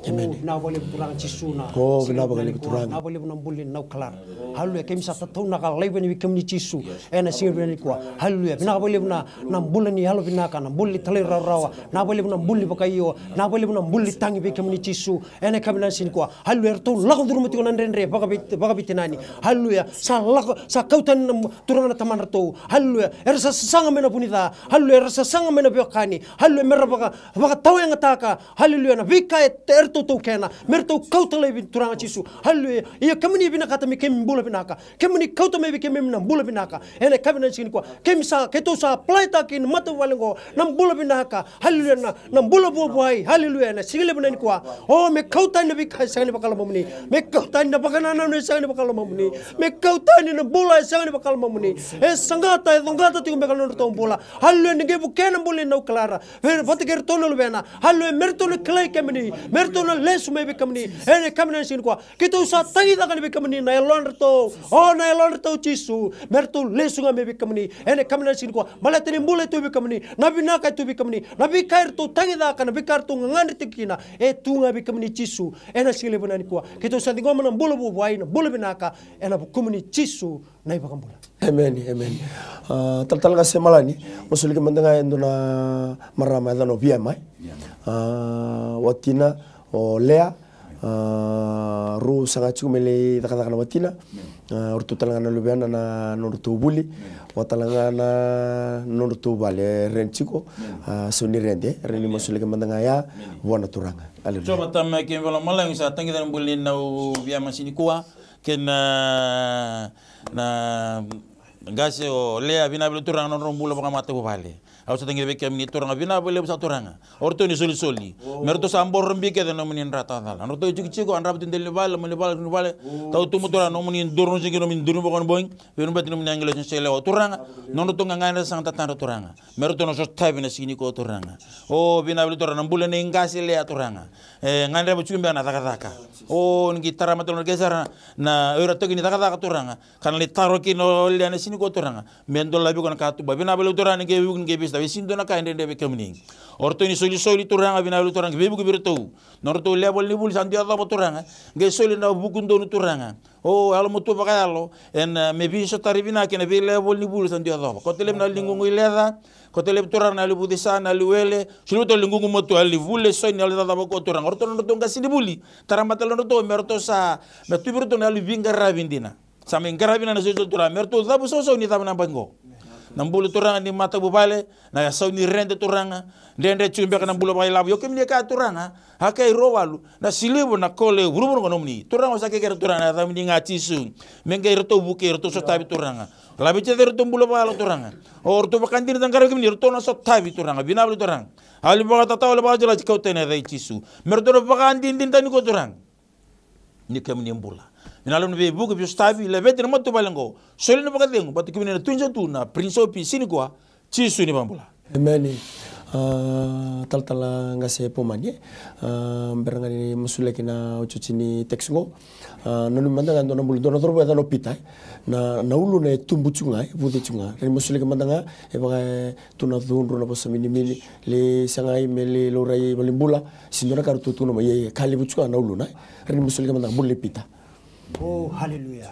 Emeni. O, vinaka vakalevu Turaga Jisu na. O, vinaka vakalevu Turaga. Vinaka vakalevu na bula ni nau kalara. Haleluya. Keimami sa tataunaka laivi yani vei kemuni Jisu. Ena siga vinaka nikua. Haleluya. Vinaka vakalevu na, na bula ni yalovinaka, na bula ni talairawarawa. Vinaka vakalevu na bula ni vakaio. Vinaka vakalevu na bula ni tagi vei kemuni Jisu. Ena yakavi vinaka siga nikua. Haleluya. Eratou lako curuma tiko na dredre vakavei-, vakaveitinani. Haleluya. Sa lako, sa kau tani na Turaga na tamadratou. Haleluya. Era sa sasaga mai na vu ni ca. Haleluya. Era sa sasaga mai na veiwekani. Haleluya. Mera vaka, vakatawayagataka. Haleluya. Na veika e te-, eratou taukena. Meratou kauta laivi Turaga Jisu. Haleluya. Ia kemuni vinakata me keimami bula vinaka. Kemuni kauta mai vei keimami na bula vinaka. Ena yakavi vinaka siga nikua. Keimami sa, keitou sa apply-taka ina matavuvale oqo. Na bula vinaka. Haleluya. Na, na bula vuavuai. Haleluya. Ena siga levu nikua. O, me kau tani na veika e sega ni vakalougatataki. Me kau tani na vakanananu e sega ni vakalougatataki. Me kau tani na bula e sega ni vakalougatataki. E saqata, e caqata tiko beka na nodratou bula. Haleluya, ni qai vukea na bula ni nau kalara. Vei, vata kei iratou na luvena. Haleluya, me ratou na kilai kemuni. Me ratou na lesu mai vei kemuni. Ena yakavi vinaka siga nikua. Keitou sa tagicaka vei kemuni na yalodratou. O, na yalodratou Jisu. Me ratou lesu ga mai vei kemuni. Ena yakavi vinaka siga nikua. Baleta ni bula e tu vei kemuni. Na vinaka e tu vei kemuni. Na veika eratou tagicaka, na veika eratou gagadre tiko kina. E tu ga vei kemuni Jisu. Ena siga levu nikua. Keitou sa ciqoma na bula vuavuai, na bula vinaka. Ena vukumuni Jisu na iVakabula. Emeni, emeni. A, talatala qase Malani, masulaki mada ga e dua na marama e yacana o Viema, e? A, watina o Lea, a, rau saga tiko me lai cakacaka na watina. A, o ratou tale ga na luvena na nodratou vuli. Vaka tale ga na nodratou vale e rent tiko. A, sau ni rent, e? Rai ni masulaki mada ga ya vua na Turaga. Aleluya. Jiova Tamai keimami vakalomalagi, sa tagica na bula nei Viema siga nikua. Kei na, na qase o Lea, vinaka vakalevu Turaga na nodrau bula vakamatavuvale. Au sa tagica vei kemuni Turaga, vinaka vakalevu saka Turaga. O ratou ni solisoli. Me ratou sa boro bibi kece na nomuni dra tawa cala. Na nodratou itikotiko, a drava tu dela ni vale, loma ni vale, rua ni vale. Tau tubu Turaga na nomuni duru, na sigi nomuni duru ni bokobogi. Vei nomuni bati nomuni agilosi ni selewa Turaga. Na nodratou gagadre sa saga tatadra Turaga. Me ratou na sotavi na siga nikua Turaga. O, vinaka vakalevu Turaga, na bula nei qase Lea Turaga. E gadreva tiko beka na cakacaka. O, ni qai tara mada tale na qai sara na, o ira toki ni cakacaka Turaga. Ka na lai taro kina o Lea na siga nikua Turaga. Me dolavi iko na katuba. Vinaka vakalevu Turaga ni qai veivuke ni qai veisotava. E sega ni dua na ka e dredre vei kemuni. O ratou ni solisoli Turaga, vinaka vakalevu Turaga, qai veivuke vei iratou. Na nodratou lewe voli ni vuli sa dui yacova Turaga. Qai soli na vuku donu Turaga. O, yalomatua vakayalo, ena, e, me veisotari vinaka kei na veilewe voli ni vuli sa dui yacova. Koto levu na yalo ni ququ i leca, koto levu Turaga na yalo ni vucesa, na yalo ni wele, soli vei iratou na yalo ni ququ matua, yalo ni vuli, so ni yalo ni cacava ko Turaga. O ratou na nodratou qase ni vuli, tara mada tale na nodratou, me ratou sa, me tu vei iratou na yalo ni veiqaravi dina. Sa mai qaravi na, na solisoli Turaga, me ratou cavu sausau ni cava na yabaki qo. Na bula Turaga ni matavuvale, na sau ni rent Turaga, dredre tiko beka na bula vakailavo. Io kemuni e kaya Turaga, a kaya e rua walu, na siliva, na kole, vuravura qo nomuni. Turaga, au sa kerekere Turaga, na yacamuni ga Jisu. Me qai ratou vukei, ratou sotavi Turaga. Laveti cake ratou bula vakayalo Turaga. O ratou vakadinadina qaravi kemuni, ratou na sotavi Turaga. Vinaka vakalevu Turaga. A yalo ni vakatatao, yalo ni vakatulati, kauta ena yaca i Jisu. Me ratou na vakadinadina tani ko Turaga. Ni kemuni bula. Vinaka vakalevu na veivuke, veisotavi, laveti na matavuvale qo. Soli na vakacegu, baleta kemuni na tu ni sa tu, na Prince of Peace, siga nikua, Jisu ni vakabula. Emeni. A, talatala qase Pomani, e. A, bera ga ni masulaki na otioti ni text qo. A, nanumi mada ga e dua na bula, dua na cauravou e yacana o Pita, e. Na, na uluna e tubu tiko ga, e vuce tiko ga. Rai ni masulaki mada ga, e vaka e tu na cudru na vosa minimini, lai sagai me lai laurai valenibula, sega ni dua na ka ratou tukuna mai, ia, ia, ka levu tiko ga na uluna, e. Rai ni masulaki mada ga bula nei Pita. O, haleluya.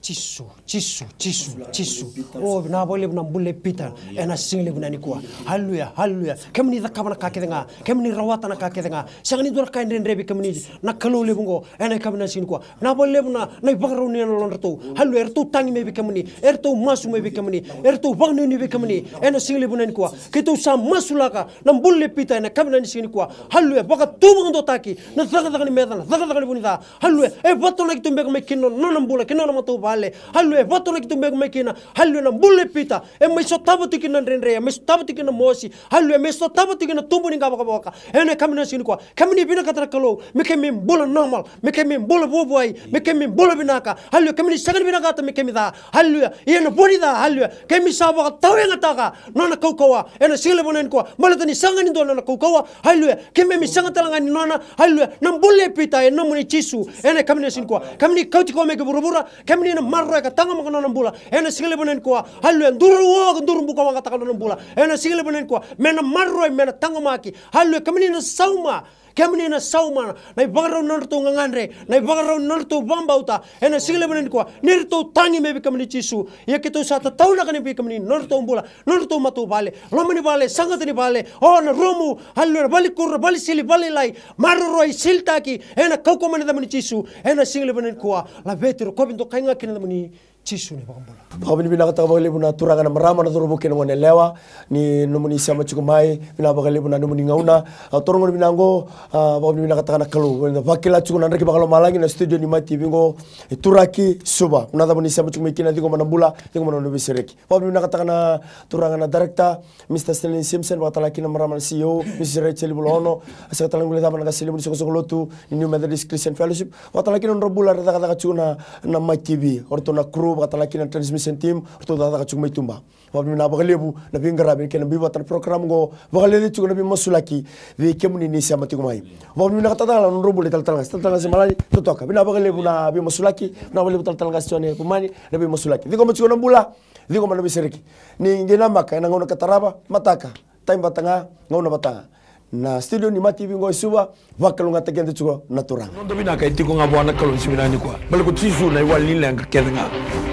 Jisu, Jisu, Jisu, Jisu. O, vinaka vakalevu na bula i Pita ena siga levu na nikua. Haleluya, haleluya. Kemuni cakava na ka kece ga, kemuni rawata na ka kece ga. Sega ni dua na ka e dredre vei kemuni na Kalou levu oqo ena yakavi na siga nikua. Vinaka vakalevu na, na ivakarau ni yalo nodratou. Haleluya, eratou tagi mai vei kemuni, eratou masu mai vei kemuni, eratou vakanuinui vei kemuni ena siga levu na nikua. Keitou sa masulaka na bula i Pita ena yakavi na siga nikua. Haleluya, vakatu vakadodonutaki na cakacaka ni meca, na cakacaka ni vunica. Haleluya. E vakatautaki tu beka mai kina na nona bula, kina nona matavuvale. Haleluya. E vakatautaki tu beka mai kina. Haleluya. Na bula i Pita e mai sotava tu kina na dredre, e mai sotava tu kina na mosi. Haleluya. E mai sotava tu kina na tubu ni qavokavoka. Ena yakavi na siga nikua, kemuni vinakata na Kalou me keimami bula normal, me keimami bula vuavuai, me keimami bula vinaka. Haleluya. Kemuni sega ni vinakata me keimami ca. Haleluya. Ia na vua ni ca, haleluya, keimami sa vakatauyagataka nona kaukauwa ena siga levu na nikua. Baleta ni sega ni dua na nona kaukauwa. Haleluya. Keimami sega tale ga ni nona. Haleluya. Na bula i Pita e nomuni, Jisu, ena yakavi na siga nikua. Kemuni kauti koya mai ki vuravura, kemuni na maroroi ka taqomaka nona bula ena siga levu na nikua. Haleluya. Duru o ka duru bukawaqa taka nona bula ena siga levu na nikua. Me na maroroi, me na taqomaki. Haleluya. Kemuni na sauma, kemuni na sauma na ivakarau ni nodratou gagadre, na ivakarau ni nodratou vakabauta ena siga levu na nikua. Ni ratou tagi mai vei kemuni, Jisu. Ia keitou sa tataunaka ni vei kemuni nodratou bula, nodratou matavuvale, loma ni vale, saqata ni vale, o na rumu, haleluya, na valenikuro, na valesili, valelailai, maroroi, silitaki ena kaukauwa mai na yacamuni, Jisu. Ena siga levu na nikua, laveti, rokovi, dokai ga kina na yacamuni, Jisu na iVakabula. Vakavinavinakataka vakalevu na turaga, na marama, na cauravou kei na goneyalewa ni nomuni sema tiko mai. Vinaka vakalevu na nomuni gauna. A, toro gona vinaka oqo, a, vakavinavinakataka na Kalou ena vakila tiko na draki vakalomalagi na studio ni Mai TV oqo e Turaki, Suva. Na yacamuni sema tiko mai kina, ciqoma na bula, ciqoma na nona veisereki. Vakavinavinakataka na turaga na director, Mister Stanley Simpson, vakatalega kina na marama na C E O, Missus Rachel Vulaono, a sega tale ga ni guilecava na qase levu ni soqosoqo lotu ni New Methodist Christian Fellowship, vakatalega kina na nodra bula era cakacaka tiko na, na Mai TV, o ratou na crew, vakatalega kina na transmission team, o ratou cakacaka tiko mai tuba. Vakavinavinaka vakalevu na veiqaravi kei na biu vata na program oqo, vakalevu tiko na veimasulaki vei kemuni ni sema tiko mai. Vakavinavinakataka na nodra bula italatala qase, talatala qase Malani, totoka. Vinaka vakalevu na veimasulaki, vinaka vakalevu talatala qase Jone Vumani, na veimasulaki. Ciqoma tiko na bula, ciqoma na veisereki. Ni qai namaka ena gauna ka tarava, mataka, time vata ga, gauna vata ga. Na studio ni Mai TV oqo e Suva, vakalougatataki keda tiko na Turaga. Noda vinaka e tiko ga vua na Kalou ni siga vinaka nikua. Baleta ko Jisu na iwali ni leqa kece ga.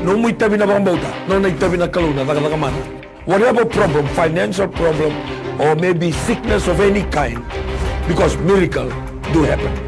Nomu itavi na vakabauta, nona itavi na Kalou na cakacaka mana. Whatever problem, financial problem, or maybe sickness of any kind, because miracle do happen.